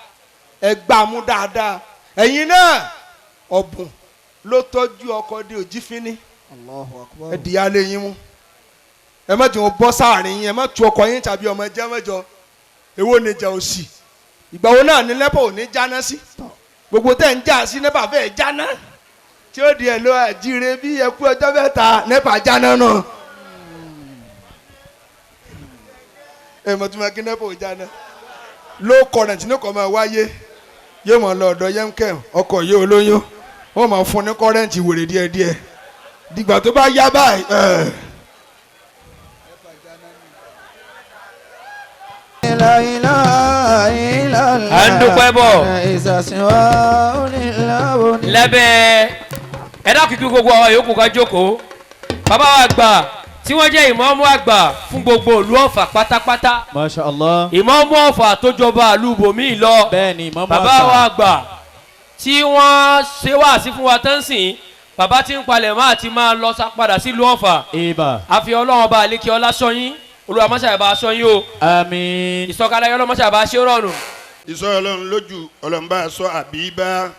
ẹ gbà mú dáadáa ẹ̀yin náà ọ̀bùn ló tọ́jú ọkọ di òjì fínní ẹ dìyà lé yín mú ẹ má jẹun bọ́ sáàrin yín ẹ má tu ọkọ yín tàbí ọmọ ẹjẹ́ mẹ́jọ èwo ni ìjà òsì ìgbà wo náà ní lẹ́pọ̀ ò ní jáná sí gbogbo tẹ̀ ń jà sí nẹ́pà fẹ́ jáná tí ó di ẹ̀ lọ àjíire bí ẹkú ọjọ́ mẹ́ta nẹ́pà jáná náà ẹ mọ̀ tí mo kí nẹ́pà ò jáná low current ní kò máa wáyé yóò máa lọ ọ̀dọ̀ yemkem ọkọ̀ yìí olóyún wọ́n máa fún ní current wèrè díẹ̀díẹ̀ dìgbà tó bá yá báyìí. À ń dúpẹ́ bọ̀ lábẹ́ ẹ̀dá kìkì gbogbo àwọn yòókù ká jókòó bàbá wa àgbà tí wọ́n jẹ́ ìmáàmù àgbà fún gbogbo ìlú Ọ̀fà pátápátá. Masha Allah. Ìmáàmù Ọ̀fà tó jọba ìlú bòmíì lọ. Bẹ́ẹ̀ni ìmáàmù àgbà. Bàbá wa àgbà tí wọ́n ṣe wáàsí fún wa tán sìn bàbá tí ń palẹ̀ máa ti máa lọ padà sílùú Ọ̀fà. Ibà. Àfi Ọlọ́run ọba àlékè ọlá sọyìn Olúwa má ṣàì bá aṣọ yín o. Àmín. Ìsọ̀kalẹ̀ Ọlọ́run má ṣàì bá ṣe rọrùn. Ìsọ Ọlọ́run lójú Ọlọ́run bá aṣọ àbíbá.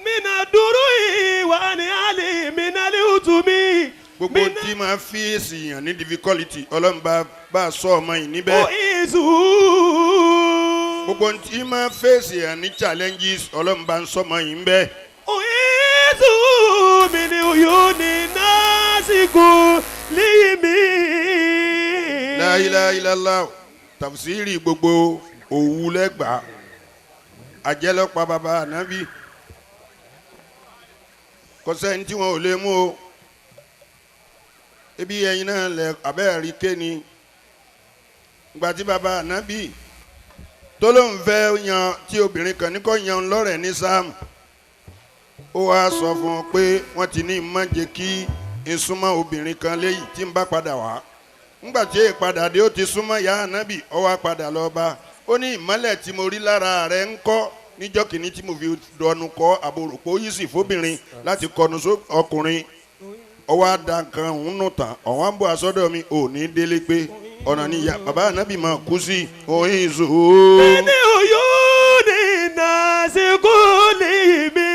Mina dúró ìwà ni àlè mina lè tù mí. Gbogbo tí máa fi èsì yàn ní difficulty Ọlọ́run bá aṣọ ọmọ yìí níbẹ̀. Ó ìzù. Gbogbo tí máa fèsì yàn ní challenges Ọlọ́run bá ń sọmọ yìí níbẹ̀. Ó ìzù mi ni oyún ní násìkò lími. La ilaha illallah tafsiri gbogbo òwú lẹ́gbàá àjẹlọ́pàá bàbá ànábì kò sẹ́ni tí wọn ò lè mú o ebi ẹyin náà lẹ abẹ́ẹ̀rí kéni ìgbà tí bàbá ànábì tó lóun fẹ́ yan tí obìnrin kan ní kò yan lọ́rẹ̀ ní sáàmù ó wáá sọ fún un pé wọ́n ti ní má jẹ́ kí n súnmọ́ obìnrin kan léyìí tí n bá padà wá ńgbà tí èyí padà dé ó ti súnmọ́ ìyá ànábì ó wá padà lọ bá ó ní ìmọ́lẹ̀ tí mo rí lára rẹ̀ ń kọ́ níjọ́ kìíní tí mo fi dọnu kọ́ àbòròpó yìí sì fóbìnrin láti kọnu ọkùnrin ó wá da nǹkan òun nù tán ọ̀wọ́n ń bọ̀ àsọdọ̀ mi ò ní délé pé ọ̀nà ni ìyá bàbá ànábì máa kú sí òyìn ìṣòro. Ní oyún ní nàásìkò lè mi.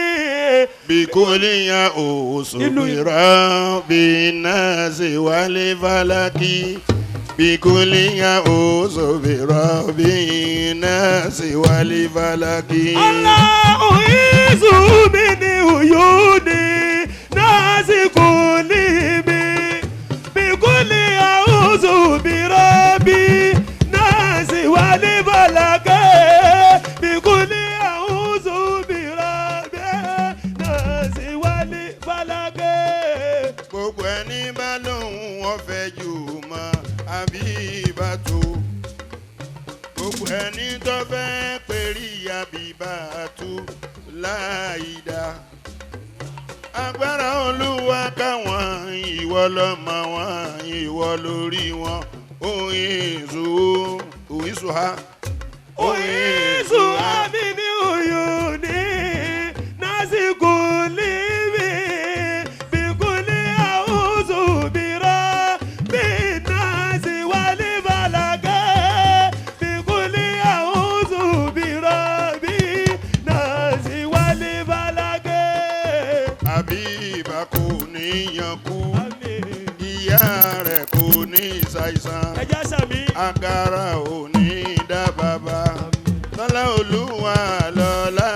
Bikuliya òṣòbìrà bínàṣì wálé fálákì. Bikuliya òṣòbìrà bínàṣì wálé fálákì. Allah òyìnbó mi ni oyún ní nàásìkò lè mi. Bikuliya òṣòbìrà bínàṣì wálé fálákì. Bikuliya òṣòbìrà bínàṣì wálé fálákì. Gbogbo ẹni bá lóhùn ọ̀fẹ́ jù mọ́ àbí ìbátò. Gbogbo Ẹni tó fẹ́ pèrí àbíbàtú láìda. Agbára Olúwa káwọn ìwọ lọ́mọ wọn ìwọ lórí wọn. Òyìnbó òyìnbó ha. Oyizu amini uyuni nasikulimi bikuli auzu bira binasi walibalage bikuli auzu bira binasi walibalage. Àbíbá kò ní yankú. Àmín. Ìyá rẹ̀ kò ní ṣàìsàn. Ẹja sàmì. Agara ò ní dá bàbá. Lọ́lá Olúwa lọ́lá